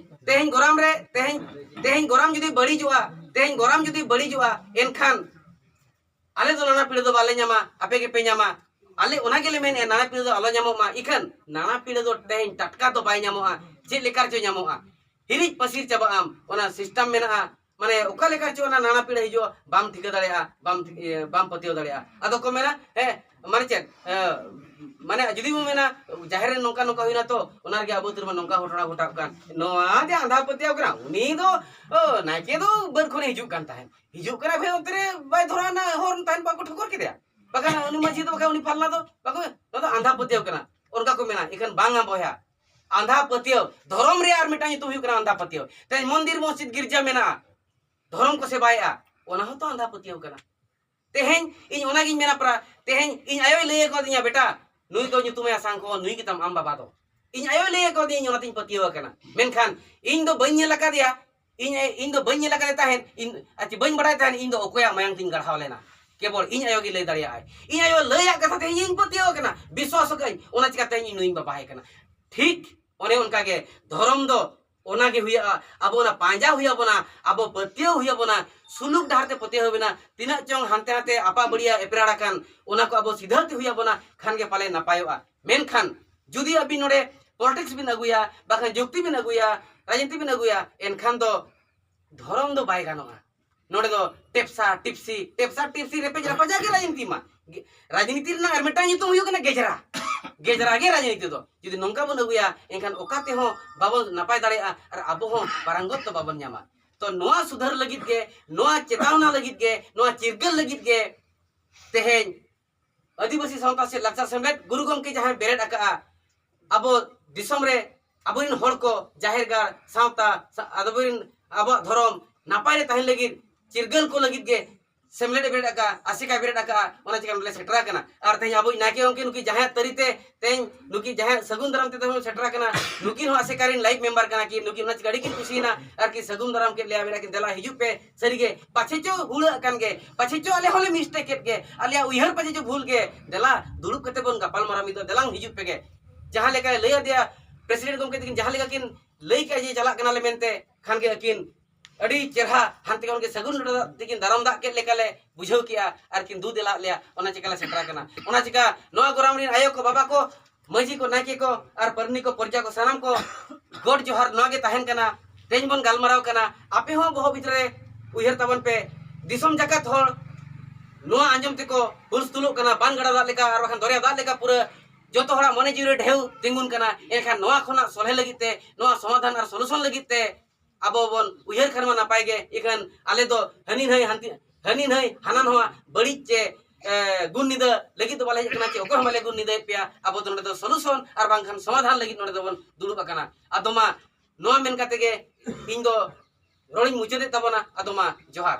ᱛᱮᱦᱮᱧ ᱜᱚᱨᱟᱢ ᱨᱮ, ᱛᱮᱦᱮᱧ, ᱛᱮᱦᱮᱧ ᱜᱚᱨᱟᱢ ᱡᱩᱫᱤ ᱵᱟᱹᱲᱤᱡᱚᱜᱼᱟ, ᱛᱮᱦᱮᱧ ᱜᱚᱨᱟᱢ ᱡᱩᱫᱤ ᱵᱟᱹᱲᱤᱡᱚᱜᱼᱟ, ᱮᱱᱠᱷᱟᱱ ᱟᱞᱮ ᱫᱚ ᱱᱟᱱᱟ ᱯᱤᱲᱟᱹ ᱫᱚ ᱵᱟᱞᱮ ᱧᱟᱢᱟ, ᱟᱯᱮ ᱜᱮᱯᱮ ᱧᱟᱢᱟ᱾ ᱟᱞᱮ ᱚᱱᱟ ᱜᱮᱞᱮ ᱢᱮᱱᱮᱫᱼᱟ, ᱱᱟᱱᱟ ᱯᱤᱲᱟᱹ ᱫᱚ ᱟᱞᱚ ᱧᱟᱢᱚᱜ ᱢᱟ᱾ ᱤᱠᱷᱟᱹᱱ ᱱᱟᱱᱟ ᱯᱤᱲᱟᱹ ᱫᱚ ᱛᱮᱦᱮᱧ ᱴᱟᱴᱠᱟ ᱫᱚ ᱵᱟᱭ ᱧᱟᱢᱚᱜᱼᱟ, ᱪᱮᱫ ᱞᱮᱠᱟ ᱨᱮᱪᱚ ᱧᱟᱢᱚᱜᱼᱟ, ᱦᱤᱨᱤᱡ ᱯᱟᱹᱥᱤᱨ ᱪᱟᱵᱟᱜ ᱟᱢ᱾ ᱚᱱᱟ ᱥᱤᱥᱴᱮᱢ ᱢᱮᱱᱟᱜᱼᱟ, ᱢᱟᱱᱮ ᱚᱠᱟ ᱞᱮᱠᱟ ᱨᱮᱪᱚ ᱚᱱᱟ ᱱᱟᱱᱟ ᱯᱤᱲᱟᱹ ᱦᱤᱡᱩᱜᱼᱟ, ᱵᱟᱢ ᱴᱷᱤᱠᱟᱹ ᱫᱟᱲᱮᱭᱟᱜᱼᱟ, ᱵᱟᱢ ᱴᱷᱤᱠ-, ᱤᱭᱟᱹ, ᱵᱟᱢ ᱯᱟᱹᱛᱭᱟᱹᱣ ᱫᱟᱲᱮᱭᱟᱜᱼᱟ᱾ ᱟᱫᱚ ᱠᱚ ᱢᱮᱱᱟ, ᱦᱮᱸ, ᱢᱟᱱᱮ ᱪᱮᱫ, ᱮ, ᱢᱟᱱᱮ ᱡᱩᱫᱤ ᱵᱚᱱ ᱢᱮᱱᱟ ᱡᱟᱦᱮᱨ ᱨᱮ ᱱᱚᱝᱠᱟ ᱱᱚᱝᱠᱟ ᱦᱩᱭᱱᱟ, ᱛᱚ ᱚᱱᱟ ᱨᱮᱜᱮ ᱟᱵᱚ ᱟᱹᱛᱩ ᱨᱮᱢᱟ ᱱᱚᱝᱠᱟ ᱜᱷᱚᱴᱚᱱᱟ ᱜᱷᱚᱴᱟᱜ ᱠᱟᱱ, ᱱᱚᱣᱟ ᱡᱮ ᱟᱸᱫᱷᱟ ᱯᱟᱹᱛᱭᱟᱹᱣ ᱠᱟᱱᱟ᱾ ᱩᱱᱤ ᱫᱚ ᱚ, ᱱᱟᱭᱠᱮ ᱫᱚ ᱵᱟᱹᱫᱽ ᱠᱷᱚᱱᱮ ᱦᱤᱡᱩᱜ ᱠᱟᱱ ᱛᱟᱦᱮᱸᱫ, ᱦᱤᱡᱩᱜ ᱠᱟᱱᱟ ᱵᱷᱟᱹᱭ, ᱚᱱᱛᱮ ᱨᱮ ᱵᱟᱭ ᱫᱷᱚᱨᱟᱣᱱᱟ, ᱦᱚᱨ ᱛᱟᱦᱮᱱ ᱵᱟᱠᱚ ᱴᱷᱚᱠᱚᱨ ᱠᱮᱫᱮᱭᱟ, ᱵᱟᱠᱷᱟᱱ ᱩᱱᱤ ᱢᱟᱹᱡᱷᱤ ᱫᱚ, ᱵᱟᱠᱷᱟᱱ ᱩᱱᱤ ᱯᱟᱞᱱᱟ ᱫᱚ ᱵᱟᱠᱚ, ᱱᱚᱣᱟ ᱫᱚ ᱟᱸᱫᱷᱟ ᱯᱟᱹᱛᱭᱟᱹᱣ ᱠᱟᱱᱟ᱾ ᱚᱱᱠᱟ ᱠᱚ ᱢᱮᱱᱟ, ᱮᱱᱠᱷᱟᱱ ᱵᱟᱝᱟ ᱵᱚᱭᱦᱟ, ᱟᱸᱫᱷᱟ ᱯᱟᱹᱛᱭᱟᱹᱣ ᱫᱷᱚᱨᱚᱢ ᱨᱮᱭᱟᱜ ᱟᱨ ᱢᱤᱫᱴᱟᱝ ᱧᱩᱛᱩᱢ ᱦᱩᱭᱩᱜ ᱠᱟᱱᱟ ᱟᱸᱫᱷᱟ ᱯᱟᱹᱛᱭᱟᱹᱣ᱾ ᱛᱮᱦᱮᱧ ᱢᱚᱱᱫᱤᱨ, ᱢᱚᱥᱡᱤᱫ, ᱜᱤᱨᱡᱟ ᱢᱮᱱᱟᱜᱼᱟ, ᱫᱷᱚᱨᱚᱢ ᱠᱚ ᱥᱮᱵᱟᱭᱮᱫᱼᱟ, ᱚᱱᱟ ᱦᱚᱸᱛᱚ ᱟᱸᱫᱷᱟ ᱯᱟᱹᱛᱭᱟᱹᱣ ᱠᱟᱱᱟ᱾ ᱛᱮᱦᱮᱧ ᱤᱧ ᱚᱱᱟᱜᱤᱧ ᱢᱮᱱᱟ ᱯᱟᱨᱟ, ᱛᱮᱦᱮᱧ ᱤᱧ ᱟᱭᱳᱭ ᱞᱟᱹᱭ ᱟᱠᱟᱫᱤᱧᱟ, "ᱵᱮᱴᱟ, ᱱᱩᱭ ᱫᱚ ᱧᱩᱛᱩᱢᱮ ᱟᱥᱟᱝ ᱠᱚ, ᱱᱩᱭ ᱜᱮᱛᱟᱢ ᱟᱢ ᱵᱟᱵᱟ ᱫᱚ᱾" ᱤᱧ ᱟᱭᱳᱭ ᱞᱟᱹᱭ ᱟᱠᱟᱫᱤᱧᱟ, ᱤᱧ ᱚᱱᱟᱛᱤᱧ ᱯᱟᱹᱛᱭᱟᱹᱣ ᱟᱠᱟᱱᱟ᱾ ᱢᱮᱱᱠᱷᱟᱱ ᱤᱧ ᱫᱚ ᱵᱟᱹᱧ ᱧᱮᱞ ᱟᱠᱟᱫᱮᱭᱟ, ᱤᱧ, ᱤᱧ ᱫᱚ ᱵᱟᱹᱧ ᱧᱮᱞ ᱟᱠᱟᱫᱮ ᱛᱟᱦᱮᱸᱫ, ᱤᱧ, ᱟᱨ ᱪᱮ ᱵᱟᱹᱧ ᱵᱟᱲᱟᱭ ᱛᱟᱦᱮᱸᱫ ᱤᱧ ᱫᱚ ᱚᱠᱚᱭᱟᱜ ᱢᱟᱭᱟᱢ ᱛᱤᱧ ᱜᱟᱲᱦᱟᱣ ᱞᱮᱱᱟ᱾ ᱠᱮᱵᱚᱞ ᱤᱧ ᱟᱭᱳ ᱜᱮ ᱞᱟᱹᱭ ᱫᱟᱲᱮᱭᱟᱜᱼᱟᱭ᱾ ᱤᱧ ᱟᱭᱳ ᱞᱟᱹᱭᱟᱜ ᱠᱟᱛᱷᱟ ᱛᱮ ᱤᱧᱤᱧ ᱯᱟᱹᱛᱭᱟᱹᱣ ᱟᱠᱟᱱᱟ, ᱵᱤᱥᱣᱟᱥ ᱟᱠᱟᱫᱟᱹᱧ, ᱚᱱᱟ ᱪᱤᱠᱟᱹᱛᱮ ᱤᱧ ᱱᱩᱭᱤᱧ ᱵᱟᱵᱟᱭ ᱠᱟᱱᱟ᱾ ᱴᱷᱤᱠ ᱚᱱᱮ ᱚᱱᱠᱟ ᱜᱮ ᱫᱷᱚᱨᱚᱢ ᱫᱚ ᱚᱱᱟ ᱜᱮ ᱦᱩᱭᱩᱜᱼᱟ, ᱟᱵᱚ ᱚᱱᱟ ᱯᱟᱸᱡᱟ ᱦᱩᱭ ᱟᱵᱚᱱᱟ, ᱟᱵᱚ ᱯᱟᱹᱛᱭᱟᱹᱣ ᱦᱩᱭ ᱟᱵᱚᱱᱟ, ᱥᱩᱞᱩᱠ ᱰᱟᱦᱟᱨ ᱛᱮ ᱯᱟᱹᱛᱭᱟᱹᱣ ᱦᱩᱭ ᱟᱵᱚᱱᱟ᱾ ᱛᱤᱱᱟᱹᱜ ᱪᱚᱝ ᱦᱟᱱᱛᱮ ᱱᱟᱛᱮ ᱟᱯᱟ ᱵᱟᱹᱲᱤᱭᱟ ᱮᱯᱮᱨᱟᱲ ᱟᱠᱟᱱ, ᱚᱱᱟ ᱠᱚ ᱟᱵᱚ ᱥᱤᱫᱷᱟᱹ ᱛᱮ ᱦᱩᱭ ᱟᱵᱚᱱᱟ, ᱠᱷᱟᱱ ᱜᱮ ᱯᱟᱞᱮ ᱱᱟᱯᱟᱭᱚᱜᱼᱟ᱾ ᱢᱮᱱᱠᱷᱟᱱ ᱡᱩᱫᱤ ᱟᱹᱵᱤᱱ ᱱᱚᱰᱮ ᱯᱚᱞᱤᱴᱤᱠᱥ ᱵᱤᱱ ᱟᱹᱜᱩᱭᱟ, ᱵᱟᱠᱷᱟᱱ ᱡᱩᱠᱛᱤ ᱵᱤᱱ ᱟᱹᱜᱩᱭᱟ, ᱨᱟᱡᱽᱱᱤᱛᱤ ᱵᱤᱱ ᱟᱹᱜᱩᱭᱟ, ᱮᱱᱠᱷᱟᱱ ᱫᱚ ᱫᱷᱚᱨᱚᱢ ᱫᱚ ᱵᱟᱭ ᱜᱟᱱᱚᱜᱼᱟ᱾ ᱱᱚᱰᱮ ᱫᱚ ᱴᱮᱯᱥᱟ ᱴᱤᱯᱥᱤ, ᱴᱮᱯᱥᱟ ᱴᱤᱯᱥᱤ, ᱨᱮᱯᱮᱡ ᱨᱟᱯᱟᱡᱟ ᱜᱮ ᱨᱟᱡᱽᱱᱤᱛᱤ ᱢᱟ᱾ ᱜᱮ-, ᱨᱟᱡᱽᱱᱤᱛᱤ ᱨᱮᱱᱟᱜ ᱟᱨ ᱢᱤᱫᱴᱟᱝ ᱧᱩᱛᱩᱢ ᱦᱩᱭᱩᱜ ᱠᱟᱱᱟ ᱜᱮᱡᱽᱨᱟ᱾ ᱜᱮᱡᱽᱨᱟ ᱜᱮ ᱨᱟᱡᱽᱱᱤᱛᱤ ᱫᱚ᱾ ᱡᱩᱫᱤ ᱱᱚᱝᱠᱟ ᱵᱚᱱ ᱟᱹᱜᱩᱭᱟ, ᱮᱱᱠᱷᱟᱱ ᱚᱠᱟ ᱛᱮᱦᱚᱸ ᱵᱟᱵᱚᱱ ᱱᱟᱯᱟᱭ ᱫᱟᱲᱮᱭᱟᱜᱼᱟ ᱟᱨ ᱟᱵᱚ ᱦᱚᱸ ᱯᱟᱨᱟᱝᱜᱚᱛ ᱫᱚ ᱵᱟᱵᱚᱱ ᱧᱟᱢᱟ᱾ ᱛᱚ ᱱᱚᱣᱟ ᱥᱩᱫᱷᱟᱹᱨ ᱞᱟᱹᱜᱤᱫ ᱜᱮ, ᱱᱚᱣᱟ ᱪᱮᱛᱟᱣᱱᱟ ᱞᱟᱹᱜᱤᱫ ᱜᱮ, ᱱᱚᱣᱟ ᱪᱤᱨᱜᱟᱹᱞ ᱞᱟᱹᱜᱤᱫ ᱜᱮ ᱛᱮᱦᱮᱧ ᱟᱹᱫᱤᱵᱟᱹᱥᱤ ᱥᱟᱶᱛᱟ ᱥᱮ ᱞᱟᱠᱪᱟᱨ ᱥᱮᱢᱞᱮᱫ ᱜᱩᱨᱩ ᱜᱚᱢᱠᱮ ᱡᱟᱦᱟᱸᱭ ᱵᱮᱨᱮᱫ ᱟᱠᱟᱫᱼᱟ, ᱟᱵᱚ ᱫᱤᱥᱚᱢ ᱨᱮ ᱟᱵᱚᱨᱮᱱ ᱦᱚᱲ ᱠᱚ, ᱡᱟᱦᱮᱨ ᱜᱟᱲ, ᱥᱟᱶᱛᱟ, ᱥᱟ-, ᱟᱵᱚᱨᱮᱱ, ᱟᱵᱚᱣᱟᱜ ᱫᱷᱚᱨᱚᱢ ᱱᱟᱯᱟᱭ ᱨᱮ ᱛᱟᱦᱮᱱ ᱞᱟᱹᱜᱤᱫ, ᱪᱤᱨᱜᱟᱹᱞ ᱠᱚ ᱞᱟᱹᱜᱤᱫ ᱜᱮ ᱥᱮᱢᱞᱮᱫ ᱮ ᱵᱮᱨᱮᱫ ᱟᱠᱟᱫᱼᱟ, ᱟᱥᱮᱠᱟᱭ ᱵᱮᱨᱮᱫ ᱟᱠᱟᱫᱼᱟ, ᱚᱱᱟ ᱪᱤᱠᱟᱹ ᱱᱚᱰᱮ ᱞᱮ ᱥᱮᱴᱮᱨ ᱟᱠᱟᱱᱟ᱾ ᱟᱨ ᱛᱮᱦᱮᱧ ᱟᱵᱚᱭᱤᱡ ᱱᱟᱭᱠᱮ ᱜᱚᱢᱠᱮ ᱱᱩᱠᱤᱱ ᱡᱟᱦᱟᱸᱭᱟᱜ ᱛᱟᱹᱨᱤ ᱛᱮ ᱛᱮᱦᱮᱧ ᱱᱩᱠᱤᱱ ᱡᱟᱦᱟᱸᱭᱟᱜ ᱥᱟᱹᱜᱩᱱ ᱫᱟᱨᱟᱢ ᱛᱮ ᱛᱮᱦᱮᱧ ᱵᱚᱱ ᱥᱮᱴᱮᱨ ᱟᱠᱟᱱᱟ, ᱱᱩᱠᱤᱱ ᱦᱚᱸ ᱟᱥᱮᱠᱟ ᱨᱮᱱ ᱞᱟᱭᱤᱵᱷ ᱢᱮᱢᱵᱟᱨ ᱠᱟᱱᱟ ᱠᱤᱱ, ᱱᱩᱠᱤᱱ ᱚᱱᱟ ᱪᱤᱠᱟᱹ ᱟᱹᱰᱤ ᱠᱤᱱ ᱠᱩᱥᱤᱭᱮᱱᱟ ᱟᱨ ᱠᱤᱱ ᱥᱟᱹᱜᱩᱱ ᱫᱟᱨᱟᱢ ᱠᱮᱫ ᱞᱮᱭᱟ, ᱢᱮᱱᱟ ᱠᱤᱱ, "ᱫᱮᱞᱟ ᱦᱤᱡᱩᱜ ᱯᱮ, ᱥᱟᱹᱨᱤᱜᱮ ᱯᱟᱪᱷᱮ ᱪᱚ ᱦᱩᱲᱟᱹᱜ ᱠᱟᱱ ᱜᱮ, ᱯᱟᱪᱷᱮ ᱪᱚ ᱟᱞᱮ ᱦᱚᱸᱞᱮ ᱢᱤᱥᱴᱮᱠ ᱠᱮᱫ ᱜᱮ, ᱟᱞᱮᱭᱟᱜ ᱩᱭᱦᱟᱹᱨ ᱯᱟᱪᱷᱮ ᱪᱚ ᱵᱷᱩᱞ ᱜᱮ, ᱫᱮᱞᱟ ᱫᱩᱲᱩᱵ ᱠᱟᱛᱮ ᱵᱚᱱ ᱜᱟᱯᱟᱞ ᱢᱟᱨᱟᱣ ᱢᱤᱫ ᱫᱚ, ᱫᱮᱞᱟᱝ ᱦᱤᱡᱩᱜ ᱯᱮᱜᱮ᱾" ᱡᱟᱦᱟᱸ ᱞᱮᱠᱟᱭ ᱞᱟᱹᱭ ᱟᱫᱮᱭᱟ ᱯᱨᱮᱥᱤᱰᱮᱱᱴ ᱜᱚᱢᱠᱮ ᱛᱟᱹᱠᱤᱱ, ᱡᱟᱦᱟᱸ ᱞᱮᱠᱟ ᱠᱤᱱ ᱞᱟᱹᱭ ᱠᱮᱜᱼᱟ ᱡᱮ ᱪᱟᱞᱟᱜ ᱠᱟᱱᱟᱞᱮ ᱢᱮᱱᱛᱮ, ᱠᱷᱟᱱ ᱜᱮ ᱟᱹᱠᱤᱱ ᱟᱹᱰᱤ ᱪᱮᱨᱦᱟ ᱦᱟᱱᱛᱮ ᱠᱷᱚᱱ ᱜᱮ ᱥᱟᱹᱜᱩᱱ ᱞᱚᱴᱟ ᱫᱟᱜ ᱛᱮᱠᱤᱱ ᱫᱟᱨᱟᱢ ᱫᱟᱜ ᱠᱮᱫ ᱞᱮᱠᱟᱞᱮ ᱵᱩᱡᱷᱟᱹᱣ ᱠᱮᱜᱼᱟ ᱟᱨ ᱠᱤᱱ ᱫᱩ ᱫᱮᱞᱟ ᱟᱫ ᱞᱮᱭᱟ, ᱚᱱᱟ ᱪᱤᱠᱟᱹᱞᱮ ᱥᱮᱴᱮᱨ ᱟᱠᱟᱱᱟ᱾ ᱚᱱᱟ ᱪᱤᱠᱟ ᱱᱚᱣᱟ ᱜᱚᱨᱟᱢ ᱨᱮᱱ ᱟᱭᱳ ᱠᱚ, ᱵᱟᱵᱟ ᱠᱚ, ᱢᱟᱹᱡᱷᱤ ᱠᱚ, ᱱᱟᱭᱠᱮ ᱠᱚ ᱟᱨ ᱯᱟᱹᱨᱱᱤ ᱠᱚ, ᱯᱚᱨᱡᱟ ᱠᱚ, ᱥᱟᱱᱟᱢ ᱠᱚ ᱜᱚᱰ ᱡᱚᱦᱟᱨ ᱱᱚᱣᱟ ᱜᱮ ᱛᱟᱦᱮᱱ ᱠᱟᱱᱟ᱾ ᱛᱮᱦᱮᱧ ᱵᱚᱱ ᱜᱟᱞᱢᱟᱨᱟᱣ ᱠᱟᱱᱟ, ᱟᱯᱮ ᱦᱚᱸ ᱵᱚᱦᱚᱜ ᱵᱷᱤᱛᱨᱤ ᱨᱮ ᱩᱭᱦᱟᱹᱨ ᱛᱟᱵᱚᱱ ᱯᱮ, ᱫᱤᱥᱚᱢ ᱡᱟᱠᱟᱛ ᱦᱚᱲ ᱱᱚᱣᱟ ᱟᱸᱡᱚᱢ ᱛᱮᱠᱚ ᱦᱩᱞᱥᱛᱩᱞᱚᱜ ᱠᱟᱱᱟ, ᱵᱟᱱ ᱜᱟᱰᱟ ᱫᱟᱜ ᱞᱮᱠᱟ ᱟᱨ ᱵᱟᱠᱷᱟᱱ ᱫᱚᱨᱭᱟ ᱫᱟᱜ ᱞᱮᱠᱟ ᱯᱩᱨᱟᱹ ᱡᱚᱛᱚ ᱦᱚᱲᱟᱜ ᱢᱚᱱᱮ ᱡᱤᱣᱤ ᱨᱮ ᱰᱷᱮᱣ ᱛᱤᱸᱜᱩᱱ ᱠᱟᱱᱟ᱾ ᱮᱱᱠᱷᱟᱱ ᱱᱚᱣᱟ ᱠᱷᱚᱱᱟᱜ ᱥᱚᱞᱦᱮ ᱞᱟᱹᱜᱤᱫ ᱛᱮ, ᱱᱚᱣᱟ ᱥᱚᱢᱟᱫᱷᱟᱱ ᱟᱨ ᱥᱚᱞᱩᱥᱚᱱ ᱞᱟᱹᱜᱤᱫ ᱛᱮ ᱟᱵᱚ ᱵᱚᱱ ᱩᱭᱦᱟᱹᱨ ᱠᱷᱟᱱ ᱢᱟ ᱱᱟᱯᱟᱭ ᱜᱮ᱾ ᱤᱠᱷᱟᱹᱱ ᱟᱞᱮ ᱫᱚ ᱦᱟᱹᱱᱤ ᱱᱟᱹᱭ ᱦᱟᱱᱛᱤ, ᱦᱟᱹᱱᱤ ᱱᱟᱹᱭ ᱦᱟᱱᱟ ᱱᱚᱣᱟ ᱵᱟᱹᱲᱤᱡ ᱪᱮ, ᱮ, ᱜᱩᱱ ᱱᱤᱫᱟᱹ ᱞᱟᱹᱜᱤᱫ ᱫᱚ ᱵᱟᱞᱮ ᱦᱮᱡ ᱟᱠᱟᱱᱟ ᱪᱮ ᱚᱠᱚᱭ ᱦᱚᱸ ᱵᱟᱞᱮ ᱜᱩᱱ ᱱᱤᱫᱟᱹᱭᱮᱫ ᱯᱮᱭᱟ᱾ ᱟᱵᱚ ᱫᱚ ᱱᱚᱰᱮ ᱫᱚ ᱥᱚᱞᱩᱥᱚᱱ ᱟᱨ ᱵᱟᱝᱠᱷᱟᱱ ᱥᱚᱢᱟᱫᱷᱟᱱ ᱞᱟᱹᱜᱤᱫ ᱱᱚᱰᱮ ᱫᱚᱵᱚᱱ ᱫᱩᱲᱩᱵ ᱟᱠᱟᱱᱟ᱾ ᱟᱫᱚ ᱢᱟ ᱱᱚᱣᱟ ᱢᱮᱱ ᱠᱟᱛᱮ ᱜᱮ ᱤᱧ ᱫᱚ ᱨᱚᱲᱤᱧ ᱢᱩᱪᱟᱹᱫᱮᱫ ᱛᱟᱵᱚᱱᱟ᱾ ᱟᱫᱚ ᱢᱟ ᱡᱚᱦᱟᱨ᱾